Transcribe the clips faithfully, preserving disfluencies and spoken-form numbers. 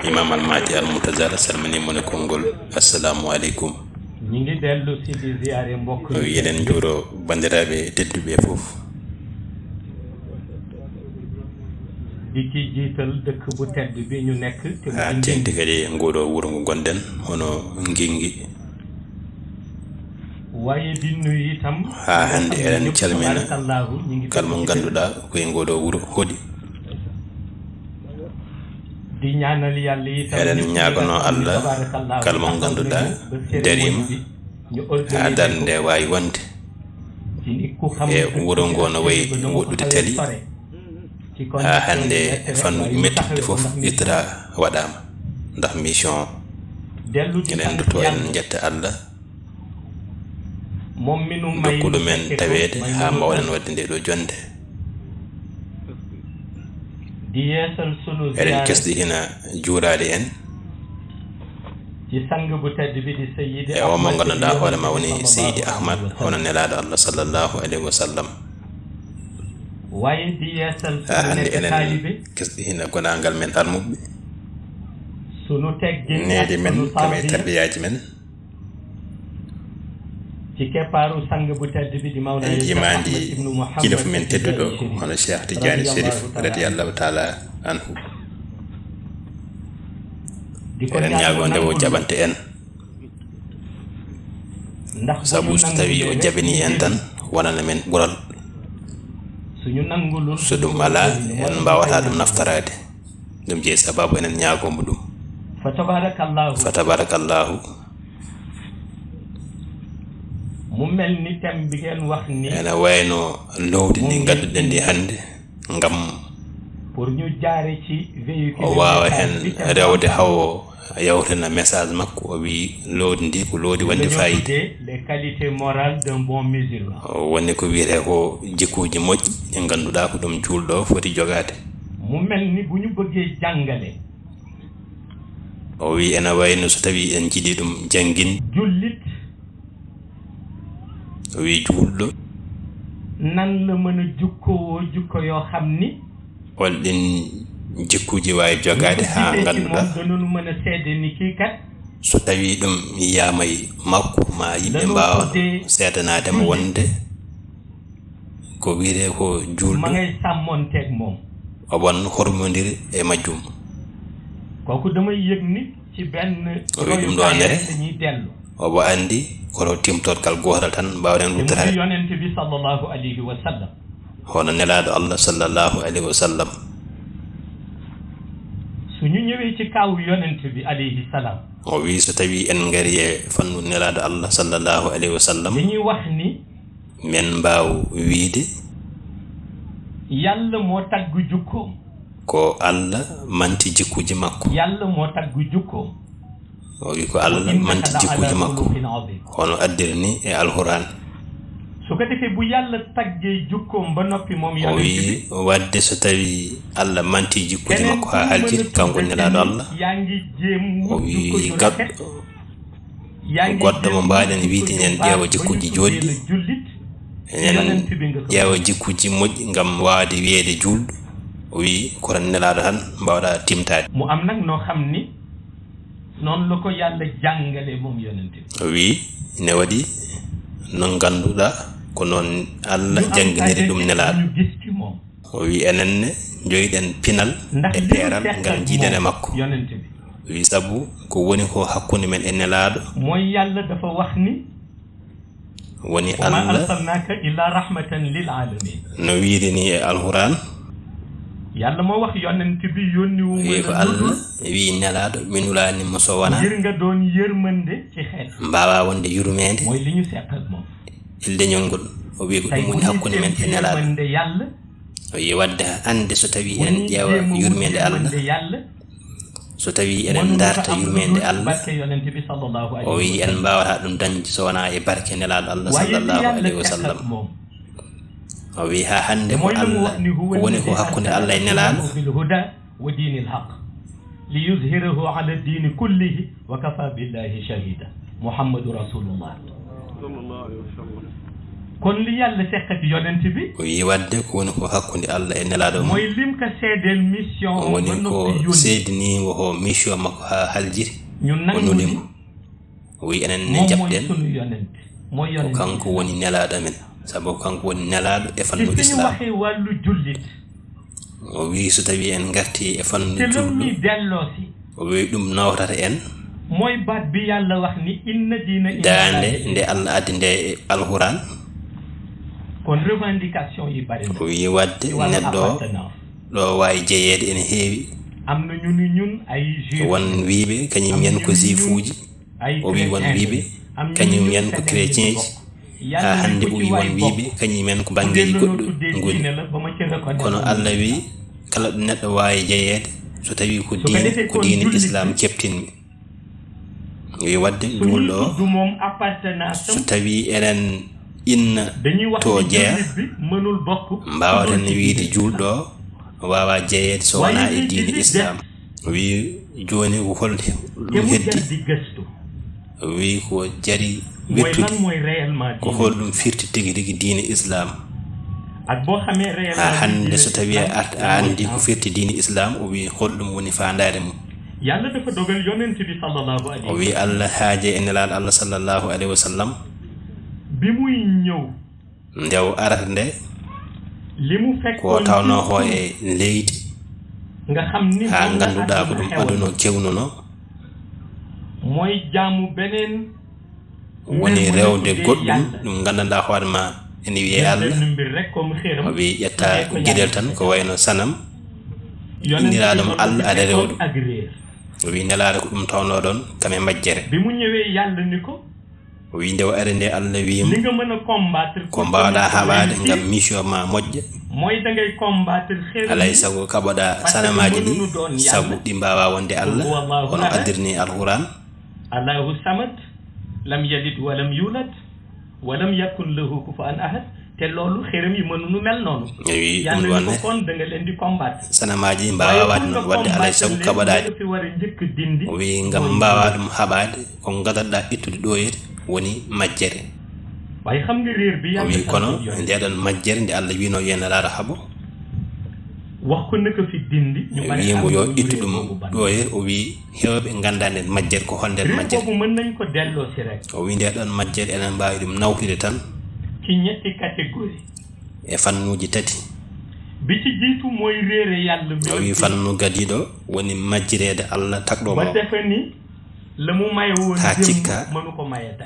Imam Almahdi Almuntaza, salmini mo e konngol, "Assalamu aleykum." Ñi ngi dellu si di ziyaare mbokk yi. Eɗen njuuro banndiraaɓe tedduɓe fof. Di ci jiital dëkk bu tedd bi ñu nekk, te mu haa indi teeŋti kadi ngooɗoo wuro ngo ngonɗen, hono Nginngi. Waaye di nuyu itam haa hannde eɗen calmina kala mo ngannduɗaa ko e ngooɗoo wuro hoɗi. Di ñaanal Yàlla itam eɗen ñaaganoo Allah kala mo ngannduɗaa dariima haa darnde waawi wonde e wuro ngo no wayi woɗɗude tali. Haa hannde fannuuji mettuɗi fof ittoraa waɗaama ndax mission. Eɗen ndutoo, eɗen njetta Allah dokkuɗo men taweede haa mbaawɗen waɗde ndee ɗoo jonnde. Eɗen kesɗi hina juuraade en e o mo ngannduɗaa hoore ma woni Seydi Ahmad, hono Nelaaɗo Allah sallallahu alayhi wa sallam. Haa hannde eɗen kesɗi hina gonaangal men almuɓɓe, needi men, kam e tarbiyaaji men. Ci keppaaru sang bu tedd bi di Mawlana en njiimaandi kilifa men tedduɗo, hono Cheikh Tidiane Chérif, radiyallahu taala anhu. Eɗen ñaagoo nde o jaɓanta en. Sabu so tawii o jaɓinii en tan, wonana men ɓural. So ɗum alaa, en mbaawataa ɗum naftoraade. Ɗum jeyi sababu eɗen ñaagoo mo ɗum. Fa tabarakallahu. Fa tabarakallahu. Mu mel ni thème bi ngeen wax ni ene wayno loowdi ndi ngannduɗen ndi hannde, ngam pour ñu jaare ci véhicule o waawa heen rewde hawo yawtina message makko. O wii loowdi ndi ko loowdi wonde faayiida. Les qualités morales d'un bon musulman. O woni ko wiyetee ko jikkuuji moƴƴi ɗi ngannduɗaa ko ɗum juulɗo foti jogaade. Mu mel ni bu ñu bëggee jàngale. O wii ene wayno so tawii en njiɗii ɗum jannginde. Jullit. O wii juulɗo. Nan la mën a jukkoo jukko yoo xam ni. Hol ɗiin jikkuuji waawi jogaade haa ngannduɗaa? Danoonu mën a seede ni kii kat. So tawii ɗum yiyaama e makko, ma yimɓe mbaawa seedanaade mo wonde ko wiyetee ko juulɗo. Ma ngay sàmmonteeg moom. Omo hormondiri e majjum. Kooku damay yëg ni ci benn o wii ɗum ɗo nere. Dañuy dellu. Omo anndi ko to timtorgal gootal tan mbaawɗen ruttataade. Yonent bi sallallahu alayhi wa sallam. Hono Nelaaɗo Allah sallallahu alayhi wa sallam. Su ñu ñëwee ci kaawu yonent bi alayhi salaam. O wii so tawii en ngarii e fannu Nelaaɗo Allah sallallahu alayhi wa sallam. Dañuy wax ni. Men mbaaw wiide. Yàlla moo tagg jukkoom. Ko Allah manti jikkuuji makko. Yàlla moo tagg jukkoom. O wii ko Allah manti jikkuuji makko. Hono addiri ni e Alxuraan. Su ko defee bu Yàlla taggee jukkoom ba noppi moom o yonent bi. Wii wadde so tawii Allah manti jikkuuji makko haa halkiti, kanko Nelaaɗo Allah. Yaa ngi jéem o wut wii jikko ju rafet. Goɗɗo mo mbaawɗen wiide enen ƴeewa jikkuuji jooɗɗi, enen ƴeewa jikkuuji moƴƴi ngam waawde wiyeede juulɗo. O wii ko tan Nelaaɗo tan mbaawɗaa timtaade. Mu am nag noo xam ni noonu la ko Yàlla jàngale moom yonent bi. O wii ne waɗi no ngannduɗaa ko noon Allah jannginiri ɗum Nelaaɗo. Ñu gis ci moom. O wii enen ne njogiɗen pinal e peeral ngal njiiden e makko. Yonent bi. O wii sabu ko woni ko hakkunde men e Nelaaɗo. Mooy Yàlla dafa wax ni. Woni Allah. Wa ma arsalnaka illa rahmatan lil alamin. No wiiri ni e Alxuraan. Yàlla moo wax yonent bi yónni wu ma la lu dul. Wii ko Allah wii Nelaaɗo mi nulaani mo so wonaa. Ngir nga doon yërmande ci xeet. Mbaawaa wonde yurmeende. Mooy li ñu seq ak moom. E leñol ngol. O wii ko ɗum woni hakkunde men e Nelaaɗo. Yàlla. O wii wadde hannde so tawii en ƴeewa yurmeende Allah, so tawii eɗen ndaarta yurmeende Allah, o wii en mbaawataa ɗum dañde so wonaa e barke Nelaaɗo Allah sallallahu alayhi wa sallam. O wii haa hannde ko Allah, ko woni ko hakkunde Allah e Nelaaɗo. Wa dinil haq. Li yuzhirahu ala dini kullihi wa kafa billahi shahida. Muhammadu rasulullah. Sallallahu alayhi wa sallam. Kon li Yàlla seq ak yonent bi, o wi wadde ko woni ko hakkunde Allah e Nelaaɗo mum, mooy lim ko seedeel mission o woni ba ko noppi yónni. Seediniingo o mission makko haa haljiri, ñun o nuli mo. O wi enen ne jaɓɗen sunu yonent, mooy ko yonent kanko woni Nelaaɗo men, sabu kanko woni Nelaaɗo e fannu Islam. Waxee wàllu jullit, o wi so tawi en ngarti e fannu jullu, delloosi, o wi ɗum nawtata en, mooy baat bi Yàlla wax ni inna diina daande nde Allah addi nde e Alxuraan. Kon revendication yi bari na. O wi wadde neɗɗo ɗo waawi jeyeede ene heewi. Am na ñu ni ñun ay juif, won wiiɓe kañum yen ko juifuuji, o wi won wiiɓe kañum yen ko chrétienji. Haa hannde o wi won wiiɓe kañum en ko banngeeji goɗɗo ngoni. Kono Allah wi kala ɗo neɗɗo waawi jeyeede, so tawi ko diine, ko diine Islam ceptinmi. O wi wadde juulɗo o, so tawi enen inna to jeya, mbaawaten wiide juulɗo o waawaa jeyeede so wonaa e diine Islam. O wi jooni ko hol ɗum heddi? O wi ko jari wettude ko hol ɗum firti tigi rigi diine Islam. Haa hannde so tawi a art a anndi ko firti diine Islam, o wi hol ɗum woni faandaare mum? Yàlla dafa dogal yonent bi sallallahu alayhi wa sallam, o wi Allah haaje e Nelaaɗo Allah sallallahu alayhi wa sallam, bi muy ñëw, nde o arata nde, li mu fekkoon ko tawnoo ko e leydi, nga xam ni haa ngannduɗaa ko ɗum aduna o kewnuno, mooy jaamu beneen, woni rewde goɗɗum ɗum nganndanɗaa hoore ma ene wiyee Allah. O wi ƴetta geɗel tan ko wayno sanam, inniraaɗo mo Allah aɗa rewɗo. O wi Nelaaɗo ko ɗum tawnoo ɗon kam e majjere. Bi mu ñëwee Yàlla ni ko, o wi nde o ari nde Allah wi mo, ko mbaawɗaa haɓaade ngam mission ma moƴƴa, mooy da ngay combattre xërëm yi, alay sago kaɓoɗaa sanamaaji ɗi, sabu ɗi mbaawaa wonde Allah, kono addirni Alxuraan. Allahu samad, lam yalid walam yulad, walam yakun lahu kufuwan ahad. Te loolu xërëm yi mënuñu mel noonu. O wi ɗum ɗon ne, kon da nga leen di combattre. Sanamaaji mbaawaa waɗde noon, wadde alay sago kaɓoɗaa ɗi. Fi war a njëkk dindi, o wi ngam mbaawaa ɗum haɓaade, ko ngataɗaa ittude ɗo yeri woni majjere. Waaye xam nga réer bi, o wi kono ndeɗon majjere nde Allah wino yo Nelaaɗo haɓo, wax ko naka fi dindi, ñu bari wi mbo yo ittu ɗum ɗo yeri, o wi heewɓe nganndaa nden majjere ko hol nden majjere. Boobu mën nañ ko delloo si rek. O wi ndeɗon majjere enen mbaawi ɗum nawtude tan ci ñetti catégorie, e fannuuji tati. Bi ci jiitu mooy réere Yàlla mi. O wi fannu gadiiɗo woni majjireede Allah tagɗo mo. Ba defe ni la mu maye woon haa cikka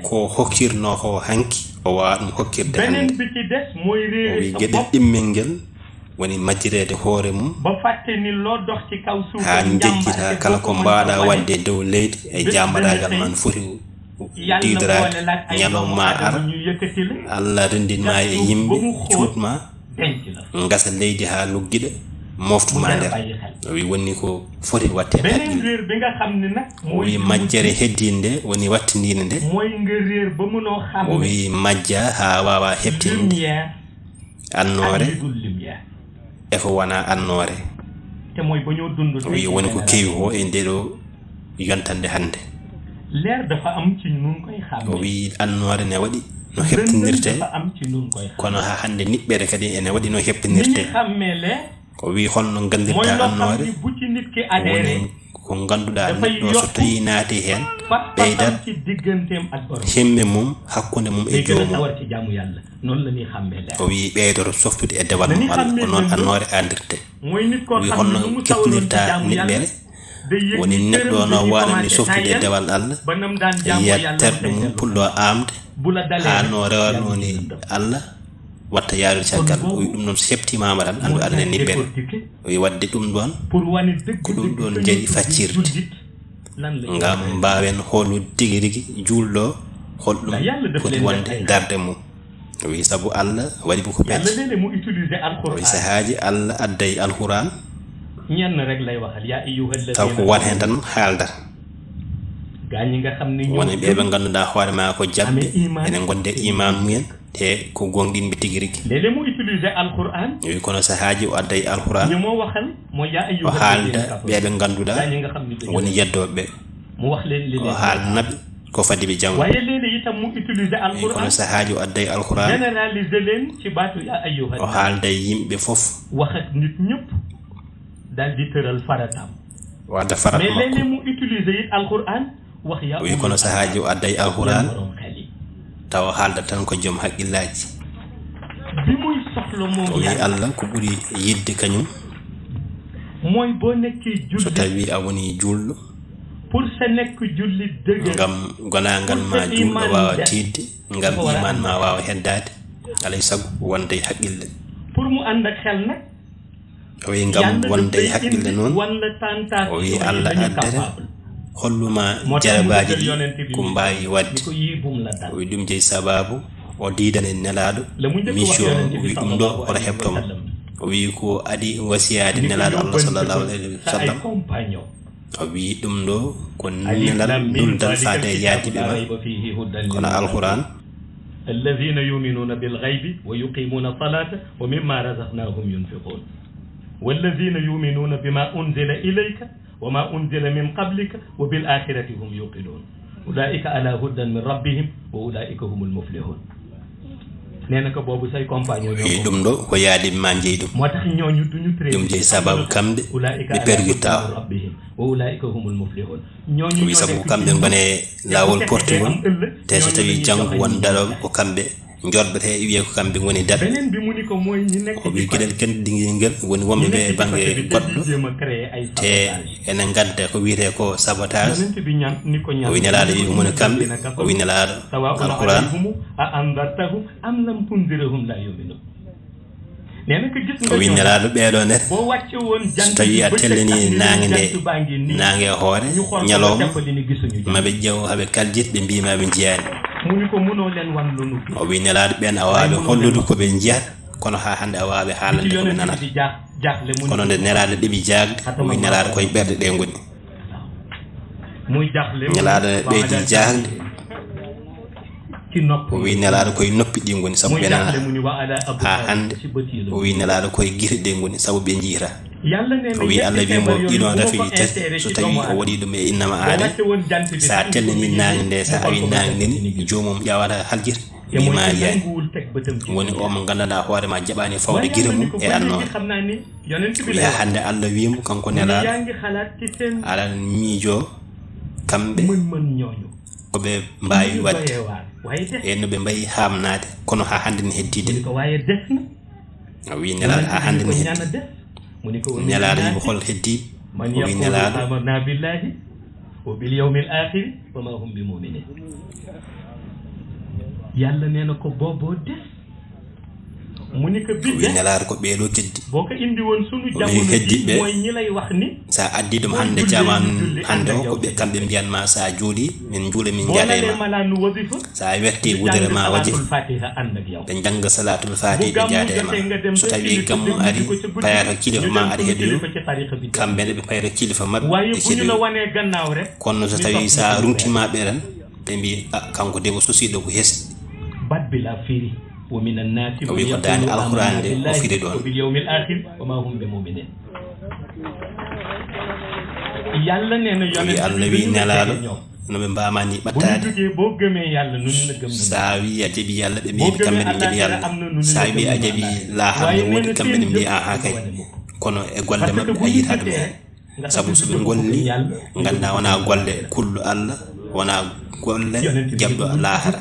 ko hokkirnoo ko hanki o waawaa ɗum hokkirde hannde. Beneen bi ci des mooy réere sa bopp. O wi geɗel ɗimmel ngel woni majjireede hoore mum, ba fàtte ni loo dox ci kaw suuf haa njejjitaa kala ko mbaawɗaa waɗde e dow leydi e jaamaraagal ma no foti diidoraade. Ñalawma ara, Allah renndin ma e yimɓe, cuuɗ ma, ngasa leydi haa luggiɗa, moftu ma nder. O wi woni ko foti waɗteede haqqille. O wi majjere heddiinde nde woni wattindiinde nde. O wi majja haa waawa heɓtinde annoore e ko wonaa annoore. O wi woni ko kewi ko e nde ɗo yontannde hannde. O wi annoore ne waɗi no heɓtinirte, kono haa hannde niɓɓere kadi ene waɗi no heɓtinirte. O wi holno nganndirta annoore? Woni ko ngannduɗaa neɗɗo so tawi naati heen, ɓeydat himɓe mum hakkunde mum e joomum. O wi ɓeydoto softude e dewal mum Allah, ko noon annoore anndirte. O wi holno keɓtinirta niɓɓere? Woni neɗɗo no waawani softude e dewal Allah, yiyat terɗe mum puɗɗo aamde, haa no rewanoo ni Allah, watta yaarude caggal. O wi ɗum noon so heɓtimaama tan, anndu aɗa nani niɓɓere. O wi waɗde ɗum ɗoon, ko ɗum ɗoon jari faccirde. Ngam mbaawen holude tigi rigi juulɗo, hol ɗum foti wonde darnde mum. O wi sabu Allah waɗi mo ko pet. O wi sahaaji Allah adday Alxuraan, taw ko won heen tan haaldata. Woni ɓe ɓe ngannduɗaa hoore maa ko jaɓɓe, ene ngonde iman mumen, te ko goongɗinɓe tigi rigi. O wi kono sahaaji o adday Alxuraan, o haalda ɓe ɓe ngannduɗaa woni yeddooɓe ɓe. O haalna ɓe ko fadi ɓe janngo. Waaye léeg-léeg itam mu utiliser Alquran, kono sahaaji o adday Alquran, généraliser leen ci baatu yaa ayyuha, o haalda e yimɓe fof. Wax ak nit ñëpp, daal di tëral farataam. Wadda farat makko. Mais léeg-léeg mu utiliser it Alquran, wax yaa, o wi kono sahaaji o adday Alquran, tawa haalda tan ko joom haqqillaaji. Bi muy soxla moom, o wi Allah ko ɓuri yidde kañum, mooy boo nekkee jullit, so tawi a woni julɗo, pour sa nekk jullit dëgg, ngam gonaangal ma julɗo waawa tiiɗde, ngam iman ma waawa heddaade, alay sago wonde e haqqille. Pour mu ànd ak xel nag, o wi ngam wonde e haqqille noon, o wi Allah addere holluma jarabaaji ɗi ko mbaawi waɗde. O wi ɗum jeyi sababu o diidana en Nelaaɗo mission. O wi ɗum ɗo hoto heɓto mo. O wi ko adi wasiyaade Nelaaɗo Allah sallallahu alayhi wa sallam. O wi ɗum ɗo ko nelal duldal faade e yaadiɓe ma. Kono Alquran. الذين يؤمنون بالغيب ويقيمون الصلاة ومما رزقناهم ينفقون. والذين يؤمنون بما أنزل إليك وما أنزل من قبلك وبالآخرة هم يوقنون. أولئك على هدى من ربهم وأولئك هم المفلحون. Nee na ko boobu say compagnon ñoo ko. Ɗum ɗo ko yaadiɓe ma njeyi ɗum. Moo tax ñooñu duñu trahir. Ɗum jeyi sababu kamɓe ɓe pergitta. Wa ulaa'ika humul muflihun. Ñooñu wi sabu ko kamɓe ngone laawol portugol, te so tawi janngo won daɗooɓe ko kamɓe njorɓete, wiye ko kamɓe ngoni daɗɓe. Beneen bi mu ni ko mooy ñi nekk, o wi geɗel kenɗigel ngel woni wonɓe ɓe bannge goɗɗo, te ene ngadda ko wiyetee ko sabotage. O wi Nelaaɗo wi ko moni kamɓe, o wi Nelaaɗo Alquran. A anzartahum am lam tunzirhum la yu'minun. O wi Nelaaɗo ɓeeɗo nder, so tawi a tellini naange nde, naange e hoore ñalawma, maɓe ƴeew haɓe kaljit, ɓe mbiima ɓe njiyaani. O wi Nelaaɗo ɓeen a waawi hollude ko ɓe njiyata, kono haa hannde a waawi haalande ko ɓe nanata. Kono nde Nelaaɗo ɗeɓi jaagde, o wi Nelaaɗo koye ɓerɗe ɗe ngoni. Nelaaɗo ɓeydi jaagde. O wi Nelaaɗo koye noppi ɗi ngoni sabu ɓe nana. Haa hannde o wi Nelaaɗo koye gite ɗe ngoni sabu ɓe njiyata. O wi Allah wi mo ɗiɗon rafiji tati, so tawi o waɗi ɗum e innama Aadama, sa tellini naange nde, sa awi naange ngeni, joomum ƴawata haljita, mbima yiyaani. Woni o mo nganndanɗaa hoore ma jaɓaani fawde gite mum e annoore. O wi haa hannde Allah wi mo kanko Nelaaɗo, aɗa miijo kamɓe ko ɓe mbaawi waɗde e no ɓe mbayi haamnaade, kono haa hannde ne heddiide. O wi Nelaaɗo haa hannde ne heddi. Nelaaɗo wi hol heddiiɓe? O wi Nelaaɗo. Wa bil yawmil akhiri wa ma hum bi mu'minin. Yàlla nee na ko booboo des. Mu ni ko bi des. O wi Nelaaɗo ko ɓeeɗo keddi. Boo ko indi woon sunu jamono ji, mooy ñi lay wax ni. Sa addi ɗum hannde, jaman hannde o, ko ɓe kamɓe mbiyan ma sa jooɗi, min njuula, min njaada e ma. Sa werti wudere ma waje, ɓe njannga salaatul faatiha, ɓe njaada e ma. So tawi gammu ari, payata kilifa ma aɗa heɗoyo, kamɓe ne ɓe payata kilifa maɓɓe, ɓe keɗoyo. Kono so tawi sa runtima ɓe tan, ɓe mbi, "A, kanko de o sosi ɗo ko hesɗi." Bat bi la firi. O wi ko daande Alquraan nde o firi ɗoon. O wi Allah wi Nelaaɗo, no ɓe mbaama ni ɓattaade. Sa wi a jaɓi Allah, ɓe mbi kamɓe ne ɓe jaɓi Allah. Sa wi a jaɓi laaxara ne woodi, kamɓe ne mbi aha kay. Kono e golle maɓɓe a yiita ɗum heen. Sabu so ɓe ngolli, ngannda wona golle kullu Allah, wona golle jaɓɗo laaxara.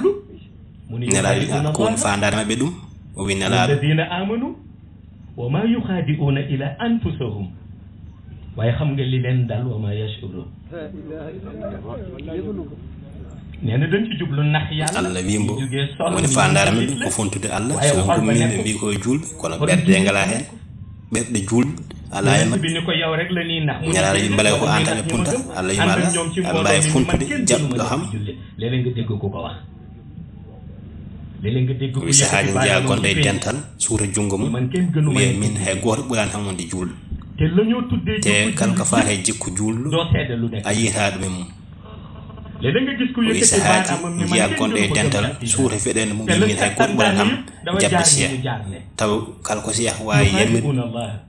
Nelaaɗo wi ko woni faandaare maɓɓe ɗum? O wi Nelaaɗo. Walladina amanu wa ma yukhadi'una illa anfusahum. Waaye xam nga li leen dal, wa ma yash'urun. Nee na dañ ci jublu nax Yàlla. Allah wi mbo woni faandaare maɓɓe ko fontude Allah. So ɓe ngummi ɓe mbi ko e juulɓe, kono ɓerɗe ngalaa heen. Ɓerɗe juulɓe alaa e maɓɓe. Nelaaɗo wi mbele ko aan tan ɓe punta. Allah wi ma alaa, aɓe mbaawi fontude jaɓɗo kam. Léeg-léeg nga dégg ko ko wax. Léeg-léeg nga dégg ko. Wi sahaaji njiya gonɗo e dental, suuta junngo mum, wiya min hay gooto ɓuraani tan wonde juulɗo. Te kala ko faati e jikku juulɗo, a yiita ɗum e mum. Wi sahaaji njiya gonɗo e dental, suuta feɗende mum, wiya min hay gooto ɓuraani am jaɓde seeɗa. Taw kala ko seeɗa waawi yarmirde,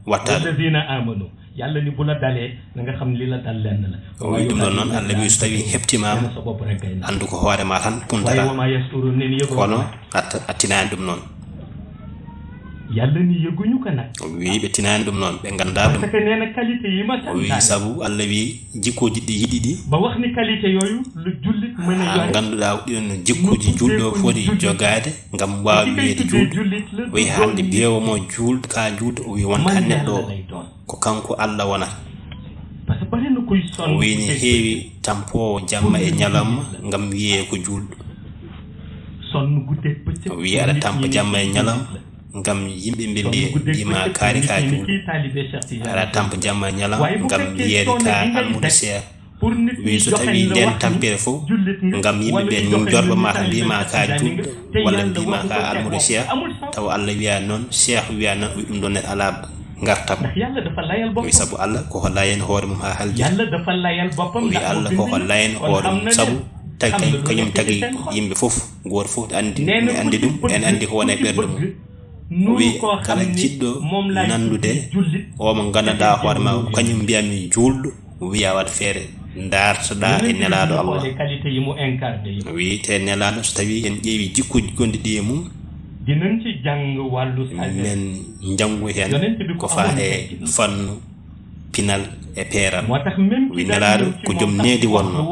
watta ɗum. Yàlla ni bu la dalee, na nga xam li la dal lenn la. O wi ɗum ɗon noon, Allah wi so tawii heɓtimaama, anndu ko hoore ma tan puntata. Kono a tinaani ɗum noon. Yàlla ni yëguñu ko nag. O wi ɓe tinaani ɗum noon, ɓe nganndaa ɗum. Parce que nee na qualité yi ma santaane. O wi sabu Allah wi jikkuuji ɗi yiɗi ɗi. Ba wax ni qualité yooyu lu jullit mën a yore. Ngannduɗaa ɗiɗon jikkuuji julɗo foti jogaade ngam waawi wiyeede julɗo. O wi hannde biyewo mo juulɗo, ka juulɗo, o wi wonta neɗɗo o. Ko kanko Allah wonata. O wi ne heewi tampoowo jamma e ñalamma ngam wiyee ko juulɗo. O wi aɗa tampa jamma e ñalamma ngam yimɓe mbiya mbiya ma kaari ka juulɗo. Aɗa tampa jamma e ñalamma ngam wiyeede ka almuudo seeɗa. Wi so tawii ndeen tampere fof ngam yimɓe ɓe njorɓa ma tan mbiya ma ka juulɗo walla mbiya ma ka almuudo seeɗa, tawa Allah wiya noon, seeɗa wiya noon, wi ɗum ɗon neɗɗo alaa ngartam. Wi sabu Allah ko hollaa heen hoore mum haa haldi. Wi Allah ko hollaa heen hoore mum sabu tagi kañum tagi yimɓe fof, gooto fof anndi, ne anndi ɗum, en anndi ko woni e ɓernde mum. Wi kala jiɗɗo nanndude o mo nganndanɗaa hoore ma ko kañum mbiya mi juulɗo, wiya waɗ feere, ndaartoɗaa e Nelaaɗo Allah. Wi te Nelaaɗo, so tawii en ƴeewi jikkuuji gonɗi ɗi e mum, men njanngu heen ko faati e fannu pinal e peeral. Wi Nelaaɗo ko joom needi wonnoo.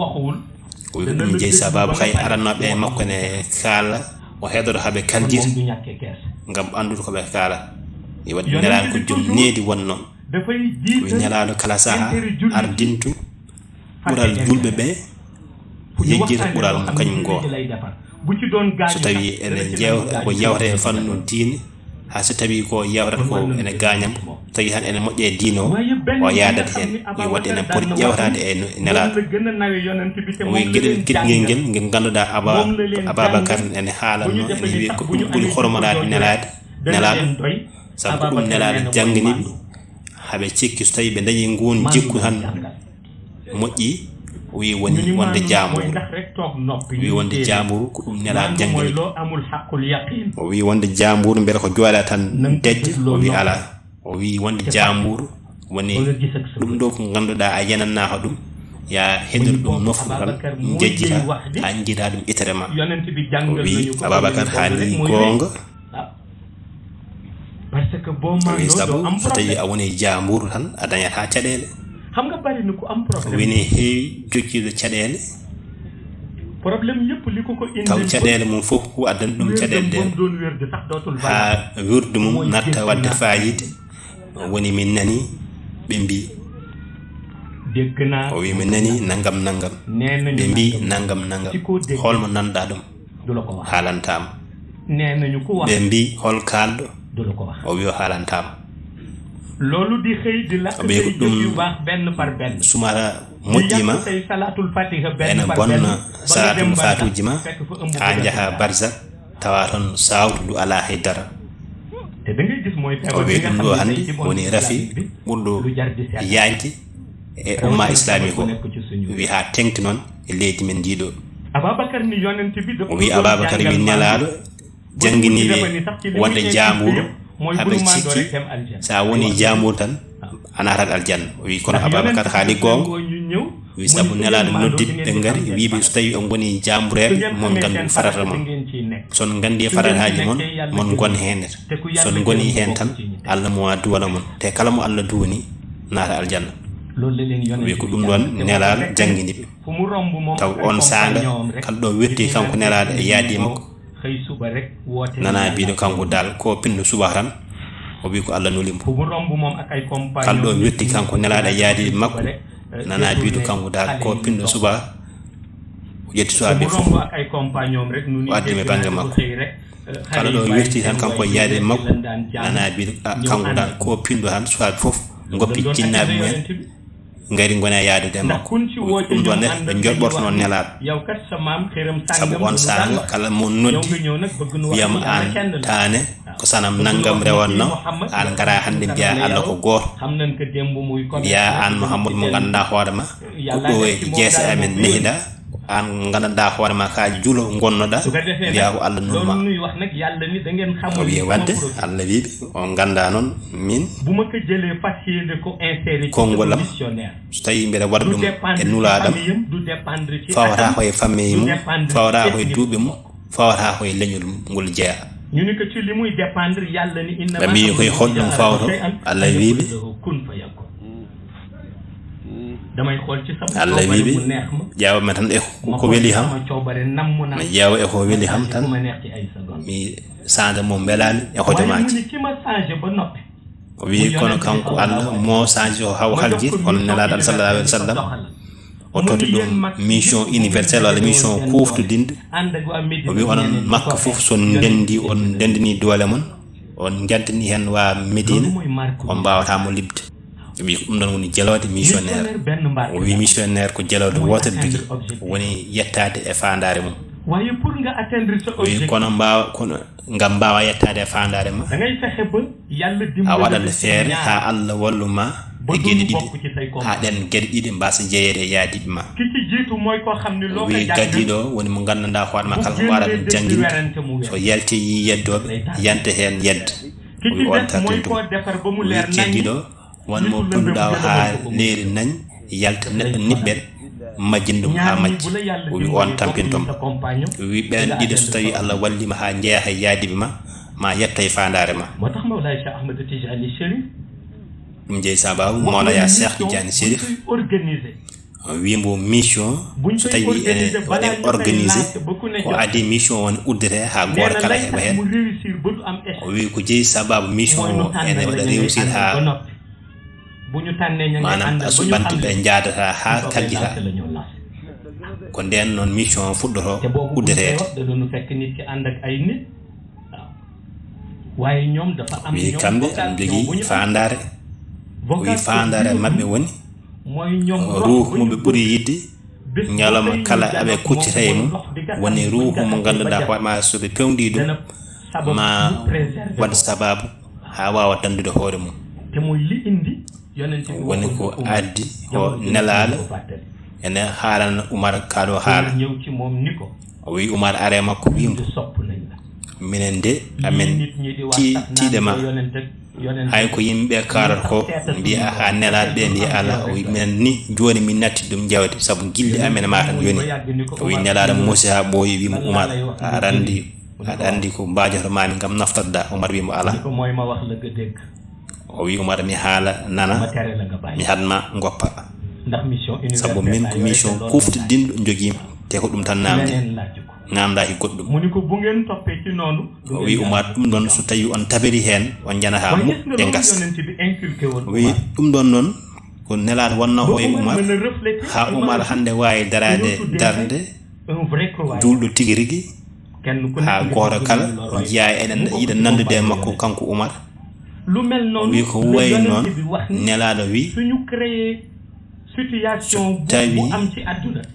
O wi ko ɗum jeyi sababu hay arannooɓe e makko ne kaala, o heɗoto haa ɓe kaldita ngam anndude ko ɓe kaala. Wi waɗi Nelaaɗo ko joom needi wonnoo. Wi Nelaaɗo kala saha ardintu ɓural julɓe ɓe yejjita ɓural mum kañum goo. So tawii ene jeew-, ko yewta e fannu diine, haa so tawii ko yewtata ko ene gaaña mo, so tawii tan ene moƴƴa e diine o, o yaadat heen. Wi waɗde ene poti ƴeewtaade e no-, e Nelaaɗo. Wi geɗel kiɗngel ngel, ngel ngannduɗaa Aba-, Ababakar ene haalatno, ene wiya ko ɗum ɓuri hormoraade Nelaaɗo, Nelaaɗo, sabu ko ɗum Nelaaɗo janngini ɓe, haa ɓe cikki so tawii ɓe dañii nguun jikku tan moƴƴi, o wi woni wonde jaamburu. O wi wonde jaamburu ko ɗum Nelaaɗo janngini. O wi wonde jaamburu mbele ko jooɗa tan dejja, o wi alaa. O wi wonde jaamburu woni ɗum ɗo ko ngannduɗaa a yenannaaka ɗum, ya heɗor ɗum nofru tan, jejjita, haa njiidaa ɗum itere ma. O wi Ababakar haali goonga. Parce que boo maa wi sabu so tawii a woni jaamburu tan, a dañataa caɗeele. Xam nga bari na ku am problème. Wi ne heewi jokkiiɗo caɗeele. Problème yëpp li ko ko indi. Taw caɗeele mum fof ko addani ɗum caɗeele ɗen. Doon wérde sax dootul valable. Haa wirdu mum natta waɗde faayiida. Woni min nani ɓe mbii. Dégg naa. O wi min nani nangam nangam. Nee nañu ɓe mbii nangam nangam. Holmo nanɗaa ɗum? Haalantaama. Ɓe mbii hol kaalɗo? O wi o haalantaama. Loolu di xëy di lakk. O ɓe ko ɗum sumara moƴƴiima, ena bonna salaatul faatuuji ma, haa njaha barzak, tawa toon saawtu ndu alaa hay dara. O wi ɗum ɗo hannde woni rafi ɓurɗo yaañde e umma islaami ko, wi haa teŋti noon e leydi men ndi ɗo. O wi Ababakar wi Nelaaɗo janngini ɓe wonde jaamburu, haa ɓe cikki so a woni jaamburu tan a natat aljanna. O wi kono Ababakar haali goonga. Wi sabu Nelaaɗo noddi ɓe, ɓe ngari, wi ɓe so tawii on ngoni jaambureeɓe, mon nganndu farata mon. So on nganndi farataaji mon, mon ngon heen. So on ngoni heen tan, Allah mo a duwana mon. Te kala mo Allah duwani, naata aljanna. Wi ko ɗum ɗoon Nelaaɗo janngini ɓe. Taw oon saanga, kala ɗo wetti kanko Nelaaɗo e yaadi makko, nana biiɗo kanko daal ko pinɗo suba tan, o wi ko Allah nuli mo. Kala ɗo wetti kanko Nelaaɗo e yaadi makko, nana biiɗo kanko daal ko pinɗo suba, o ƴetti suwaaɓe fof, o addi mi bannge makko. Kala ɗo wetti tan kanko e yaadi makko, nana biiɗo, a, kanko daal ko pinɗo tan, suwaaɓe fof ngoppi jinnaaɓe mumen. Ngari ngona yaadude e makko. Ɗum ɗo ne ɓe njoɓɓorto noon Nelaaɗo. Sabu on saanga kala mo noddi wiyama aan taane ko sanam nanngam rewatno, aan ngara hannde mbiya Allah ko gooto. Mbiya aan Muhammadu mo ngannduɗaa hoore ma ko ɗo e jeese amen nehiɗa, Aan nganndanɗaa hoore ma ka julo ngonnoɗaa, mbiyaa ko Allah nulma. O wiyi wadde Allah wiiɓe, on ngannda noon min. Konngol am, so tawii mbiɗa waɗa ɗum e nulaaɗo am, fawata ko e famille mum, fawata ko e duuɓi mum, fawata ko e leñol ngol jeyaa. Ɓe mbiyi koye holɗum fawto? Allah wiiɓe, Allah wiiɓe, ƴeewa ma tan e ko weli ham, mi ƴeewa e ko weli ham tan, mi saanda mo mbelaami e hojomaaji. O wiyi kono kanko Allah mo saandi o haw haljir hono Nelaaɗo Allah sallallahu alaihi wa sallam. O totti ɗum mission universelle walla mission kuuftodinɗo. O wiyi onon Makka fof so ndenndi, on ndenndini doole mon, on njantinii heen waa Medina, on mbaawata mo liɓde. O wiyi ko ɗum ɗoon woni jeloode missionnaire. O wiyi missionnaire ko jeloode wootere jogii, woni yettaade e faandaare mum. O wiyi kono mbaawa, kono ngam mbaawa yettaade e faandaare ma, a waɗat feere haa Allah wallu ma e geɗe ɗiɗi, haa ɗeen geɗe ɗiɗi mbaasa jeyeede e yaadiiɓe ma. O wiyi gadiiɗo o woni mo nganndanɗaa hoore ma kala ko mbaɗa ɗum jannginde, so yalti yii yeddooɓe, yanta heen yedda. O wiyi on tampinto mo. O wiyi keddiiɗo o woni mo ponduɗaa o haa leeri nañ, yalta neɗɗo niɓɓere, majjin ɗum haa majji. O wiyi on tampinto mo. O wiyi ɓeen ɗiɗo so tawii Allah walliima haa njeyaa e yaadiiɓe ma, ma yetto e faandaare ma. Moo tax Mawlaay Cheikh Ahmed Tijani Chérif ɗum jeyi sababu Mawlaya Cheikh Tidiane Chérif. O wiyi mbo mission so tawii ene waɗe organisé, ko adii mission o ne uddete haa gooto kala heɓa heen. O wiyi ko jeyi sababu mission o ene waɗa réussir haa maanaam suɓantuɓe njaadata haa kaljita. Ko ndeen noon mission o fuɗɗoto uddeteede. Wiyi kamɓe ene njogii faandaare. Wiyi faandaare maɓɓe woni ruuhu mo ɓe ɓuri yiɗde ñalawma kala aɓe kuccita e mum, woni ruuhu mo ngannduɗaa hoore ma so ɓe peewndii ɗum ma waɗ sababu haa waawa danndude hoore mum. Woni ko addi o nelaaɗo ene haalana Umar kaa ɗo haala. O wiyi Umar aree makko wiyi mbo minen de amen tiiɗe ma. Hay ko yimɓe kaalata ko mbiya haa nelaaɗo ɓe mbiya alaa. O wiyi minen ni jooni min natti ɗum jawdi sabu gilli amen ma tan jooni. O wiyi nelaaɗo muusi haa ɓooyi wiyi mo Umar aɗa anndi, aɗa anndi ko mbaajoto maami ngam naftorɗaa? Umar wiyi mo alaa. O wiyi Umar mi haala nana mi haɗ ma ngoppa. Sabu min ko mission kuuftodinɗo njogiimi te ko ɗum tan naamndi. Naamndaaki goɗɗum. O wiyi Umar ɗum ɗoon so tawii on tabiri heen on njanataa muk e ngas. O wiyi ɗum ɗoon noon ko nelaaɗo wonnoo o e Umar haa Umar hannde waawi daraade darnde juulɗo tigi rigi. Haa gooto kala njiyaa eɗen yiɗa nanndude e makko kanko Umar. O wiyi ko wayi noon nelaaɗo wiyi so tawii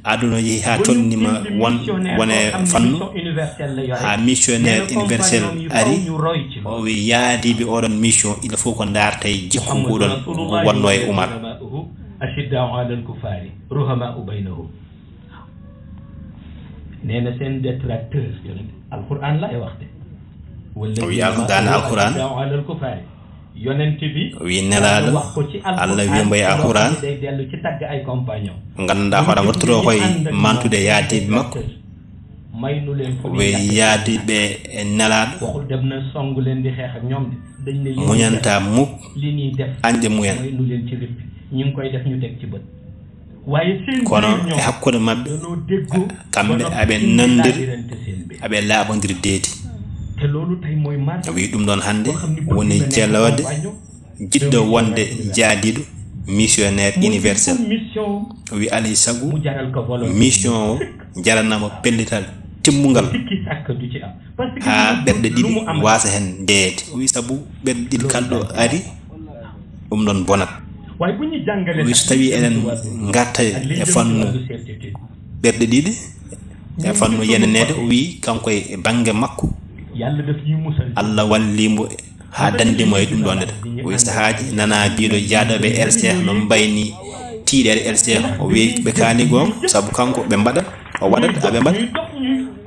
aduna yehi haa tolnima won wone fannu haa missionnaire universel ari. O wiyi yaadiiɓe oɗon mission il faut ko ndaarta e jikku nguɗon ngu wonnoo e Umar. أشداء على الكفار رحماء بينهم. Nee na seen détracteur yonent alquran la ay wax de. O wiyi alquran alquran. Yonent bi O wiyi nelaaɗo Allah wiyi mbo e alquran. Day dellu ci tagg ay compagnon. Nganndanɗaa hoore am waɗtotoo koye mantude yaadiiɓe makko. May nu leen fu O wiyi yaadiiɓe e nelaaɗo. Waxul dem na song leen di xeex ak ñoom de. Dañ ne Muñanta muk li ñuy def añde mumen. May nu leen ci rëppi ñu ngi koy def ñu teg ci bët. Waaye seen Kono biir e ñoom hakkunde maɓɓe danoo déggoo kamɓe ba noppi aɓe indi nanndiri laabirante seen biir. Aɓe laaɓondiri deedi. Te loolu tey mooy marche O wiyi ɗum ɗoon hannde woni jeloode jiɗɗo wonde jaadiiɗo missionnaire universel. O wiyi alay sago mission o jaranama pellital timmungal haa ɓerɗe ɗiɗi waasa heen jeyeede. O wiyi sabu ɓerɗe ɗiɗi kala ɗo ari ɗum ɗoon bonat. O wiyi so tawii eɗen ngarta e fannu ɓerɗe ɗiɗi e fannu yeneneede, o wiyi kanko e bannge makko Allah walli mbo haa danndi mo e ɗum ɗoon neta. O wiyi sahaaji nana biiɗo jaadooɓe el cheikh no mbayni tiiɗeede el cheikh. O wiyi ɓe kaani goonga sabu kanko ɓe mbaɗa O waɗat, aɓe mbaɗa.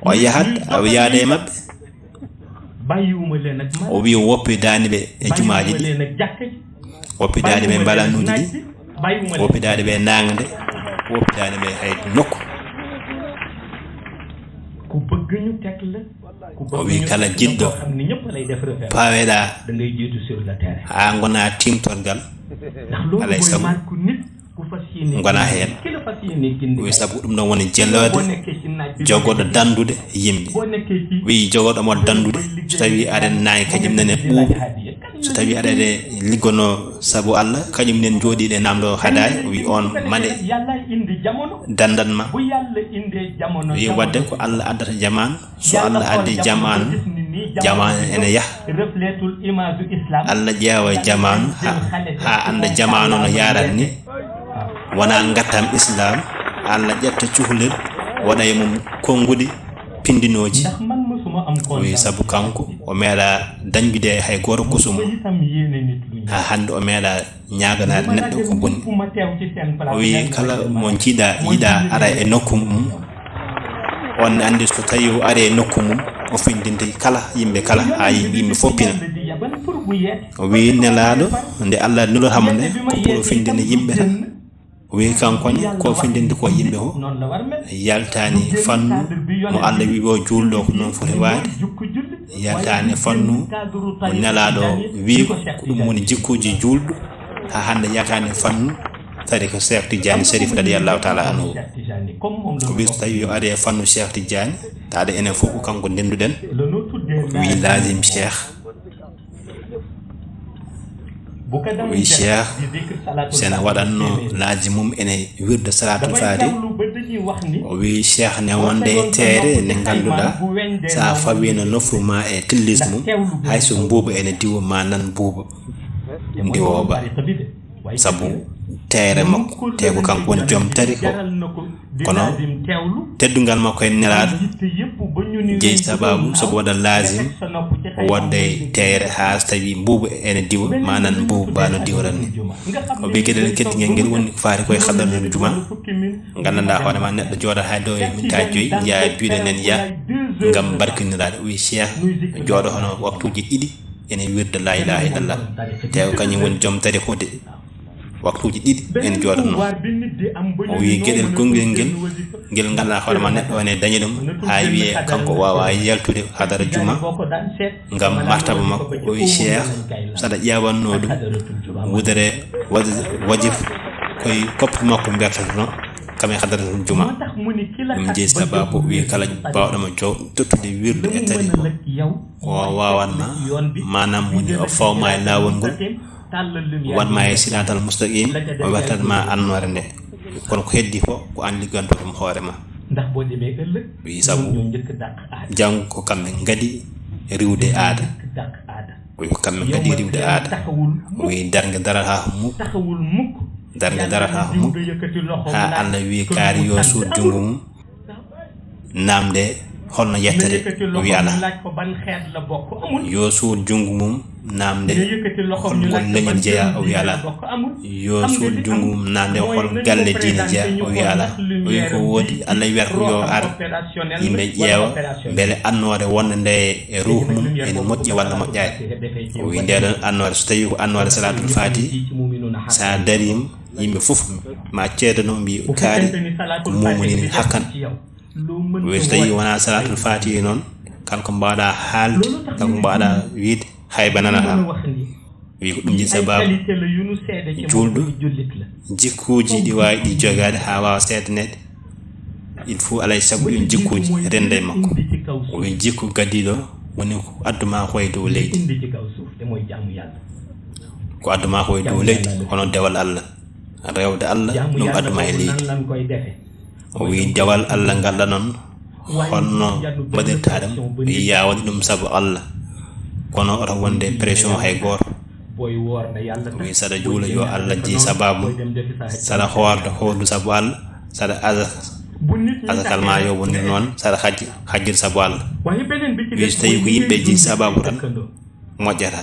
O yahat, aɓe yaada e maɓɓe. O wi, woppidaani ɓe e jumaaji ɗi. Woppidaani ɓe e mbalanuuji ɗi. Woppidaani ɓe e naangde. Woppidaani ɓe hay nokku. O wi, kala jiɗɗo paweɗa haa ngona timtorgal, alay sago ngona heen. Wi, sabu ɗum ɗon woni jelloode, jogoɗo danndude yimɓe. Wi, jogoɗo mo danndude, so tawi aɗa nayi kañum nene ɓuuɓa. So tawi aɗa liggono sabu Allah, kañum nen jooɗiɗe namdo hadaay, wi, on mande dandan ma. Wi, wadde ko Allah addata jamaan. So Allah addi jamaan, jamaan ene yaha. Allah ƴeewa jamaan ha, ha annda jamaan no yarat ni. Wona ngattam Islam, Allah ƴetta cuhlel, waɗa e mum konnguɗi pindinooji. Wi, sabu kanko o meeɗa dañjude hay gooto kusum. Ha hannde o meeɗa ñaaganaade neɗɗo ko boni. O wi, kala mo jiiɗa, yiɗa ara e nokku mum, on ne anndi so tawi o ari e nokku mum, o findinti kala yimɓe kala, haa yimɓe fof pina. O wi, Nelaaɗo, nde Allah nelortamo nde, ko pour o findina yimɓe tan. O wi, kanko ne, ko findinde ko yimɓe fof. Yaltani fannu mo Allah wi o juulɗo ko noon foti waade. Yaltani fannu mo Nelaaɗo wi ko ɗum woni jikkuuji juulɗo. Haa hannde yaltani fannu, tariika Cheikh Tidiane Chérif radiyallahu taala anhu. O wi so tawi o ari e fannu Cheikh Tidiane, taade enen fof ko kanko ndenduɗen. O wi laazim Cheikh. O wi Cheikh, so ene waɗatno laazim mum ene wirda Salaatul Faati. O wi Cheikh ne wonde e teere nde ngannduɗaa, so a fawino nofru ma e tillis mum, hay so mbuuba ene diwa, ma nan mbuuba ndiwooba. Sabu teere makko, te ko kanko woni joom tariika o. Kono teddungal makko e Nelaaɗo jeyi sababu sabu waɗa laazim wonde e teere haa so tawi mbuuba ene diwa, ma nan mbuuba ba no diwaran ni. O wi geɗel keddingel ngel woni ko faati koye hadratul juma. Nganndanɗaa hoore ma neɗɗo jooɗa hay dow e minta joyi, njeya juuɗe nen ya ngam barkiniraade. O wi Cheikh jooɗo hono waktuuji ɗiɗi ene wirda laa ilaaha illallah. Te ko kañum woni joom tariika o de. Waktuuji ɗiɗi en jooɗatno. O wi geɗel konngel ngel, ngel ngannduɗaa hoore ma neɗɗo ene dañi ɗum, haa wiye kanko waawa yaltude hadara juma ngam martaba makko. O wi Cheikh, so aɗa ƴeewanno ɗum, wudere waj-, wajib koye koppi makko mbertatono kam e hadaratul juma. Ɗum jeyi sababu, o wi kala baawɗo mo jow tottude wirde e tariika o, o waawatma, maanaam woni o fawma e laawol ngol, waɗma e siraatal mustaqim, o wertatma annoore nde. Kono ko heddi fof ko aan ligganto ɗum hoore ma. Wi sabu janngo ko kamɓe ngadi riwde aada. Wi ko kamɓe ngadi riwde aada. Wi darnge darata ko muk. Darnge darata ko muk. Haa Allah wi kaari yo suut junngo mum. Naamnde holno yettere? O wi alaa. Yo suut junngo mum, naamnde holngol leñol jeyaa? O wi alaa. Yo suut junngo mum, naamnde hol galle diine jeyaa? O wi alaa. O wi ko woodi, Allah wiyata ko yo ar yimɓe ƴeewa mbele annoore wonde nde e ruuhu mum ene moƴƴi walla moƴƴaani. O wi nde ɗon annoore, so tawi ko annoore Salaatul Faati, so a dariima, yimɓe fof ma ceedano mbi kaari ko mumuni hakkan. Wi so tawi wona Salaatul Faati noon, kala ko mbaɗa haalde, kala ko mbaɗa wiide, hayba nanata. Wi ko ɗum jeyi sababu juulɗo jikkuuji ɗi waawi ɗi jogaade haa waawa seedaneede. Il faut alay sago ɗin jikkuuji renda e makko. O wi jikku gadiiɗo woni ko adduma ko e dow leydi. Ko adduma ko e dow leydi, hono dewal Allah. Rewde Allah, ɗum adduma e leydi. O wi dewal Allah ngal ɗanon, holno mbaɗirta ɗum? Wi ya waɗi ɗum sabu Allah. Kono oto wonde pression hay gooto. Wi saɗa juula yo Allah jeyi sababu. Saɗa hoorde hoordu sabu Allah. Saɗa asa, asakal ma yo wonir noon. Saɗa hajji, hajjir sabu Allah. Wi so tawi ko yimɓe jeyi sababu tan, moƴƴata.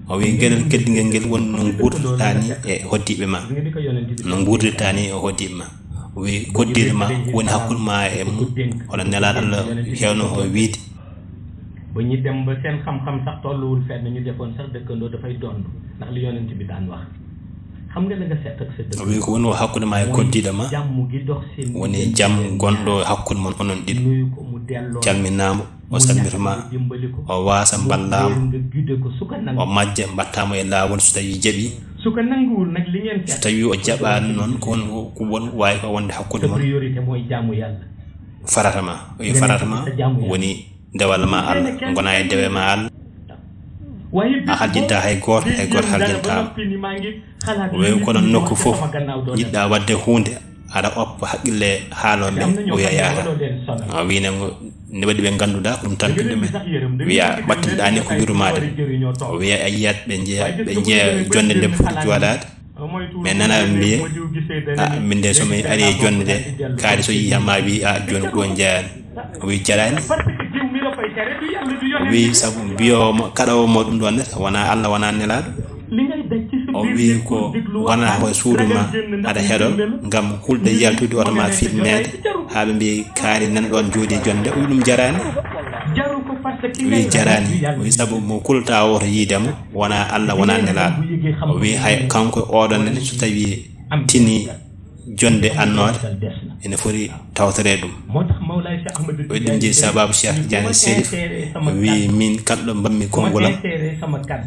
O wi geɗel keddingel ngel woni no nguurdirta ni e hoddiiɓe ma. No nguurdirta ni e hoddiiɓe ma. Wi koddiiɗo ma ko woni hakkunde ma e mum, hono Nelaaɗo Allah heewno o wiide. Ba ñu dem ba seen xam-xam sax tolluwul fenn, ñu defoon sax dëkkandoo dafay dond, ndax li yonent bi daan wax. Xam nga la nga seq ak sa dëkk. Wi ko woni o hakkunde ma e koddiiɗo ma, jàmm gi dox seen woni jàmm gonɗo hakkunde mon onon ɗiɗo. Nuyu ko, mu delloo calminaama, o salmitima, o waasa mballaama, o majja mbattaama e laawol so tawii jaɓii. So tawii o jaɓaani noon, ko won ko won waawi ko wonde hakkunde mon. Farata ma, farata ma woni dewal ma Allah, ngona e dewe ma Allah. A haljinta hay gooto, hay gooto haljantaama. Wewi kono nokku fof jiɗɗa wadde huunde, aɗa oppa haqqille haalooɓe, o wiya yaata. A wiine ngo ne waɗi ɓe ngannduɗaa ko ɗum tampi ɗumen. Wiya ɓattinɗaa ni ko yurmaade. O wiya a yiyat ɓe njeya ɓe njeya jonde nde foti jooɗaade. Mais nana mbiye a min de somi ari e jonde de, kaari so yiya ma wi a joni ko ɗo jeeyani. O wi jarani. O wi sabu mbiyowo mo kaɗawo mo ɗum ɗon ne wona Allah wona nelaɗo. O wi ko wona ko suudu ma aɗa heɗo ngam hulde yaltude oto ma fit meede. Ha ɓe mbi kaari nan ɗon jooɗi e jonde, o wi ɗum jarani. O wi jarani. O wi sabu mo kulta woto yiidemo wona Allah wona nelaɗo. O wi hay kanko oɗon ne so tawi tini jonde annoore ene foti tawtore ɗum. O ɗum jeyi sababu Cheikh Tidiane Serif wi min kalɗo mbammi konngol am,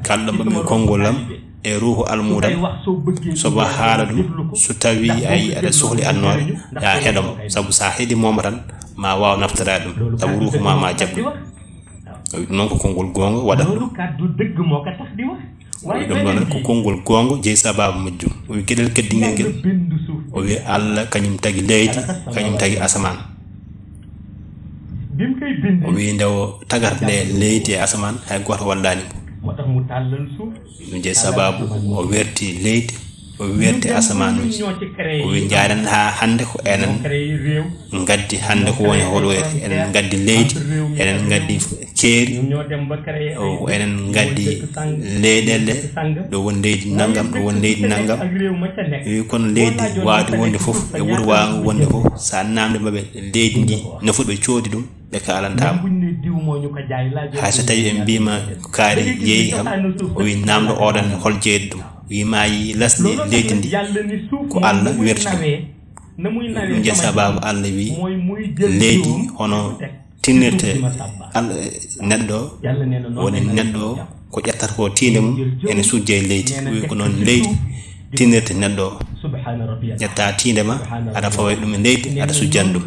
kalɗo mbammi konngol am e ruuhu almuudam, sobo haala ɗum so tawi ayi aɗa sohli annoore ya heɗomo, sabu sa heɗi momo tan ma waw naftora ɗum, sabu ruuhu ma ma jabbu. O wi ɗum noon ko konngol goonga waɗa. Ɗum ɗon ko konngol goonga jeyi sababu majjum. O wi geɗel keddingel ngel, o wi Allah kañum tagi leydi, kañum tagi asamaan. O wi nde o tagarta nde leydi e asamaan hay gooto wallani mo. Ɗum jeyi sababu o werti leydi, o werti asamaanuuji. O wi njaaren ha hannde ko enen ngaddi hannde ko woni hoɗoyre, enen ngaddi leydi, enen ngaddi keeri, o enen ngaddi leyɗele. Ɗo woni leydi nanngam, ɗo woni leydi nanngam. Wi kono leydi waawde wonde fof e wuro waawngo wonde fof, so a namde maɓe leydi ndi no foti ɓe coodi ɗum, ɓe kaalanta mo. Hay so tawi ɓe mbima kaari yeeyi kam, o wi namdo oɗon hol jeeyde ɗum. Wi ma yi lasde leydi ndi ko Allah werti ɗum. Ɗum jeyi sababu Allah wi leydi hono tinnirte neɗɗo, woni neɗɗo ko ƴettata ko tiinde mum ene sujja e leydi. Wi ko noon leydi tinnirte neɗɗo o. Ƴetta tiinde ma aɗa fawa e ɗum e leydi aɗa sujjani ɗum.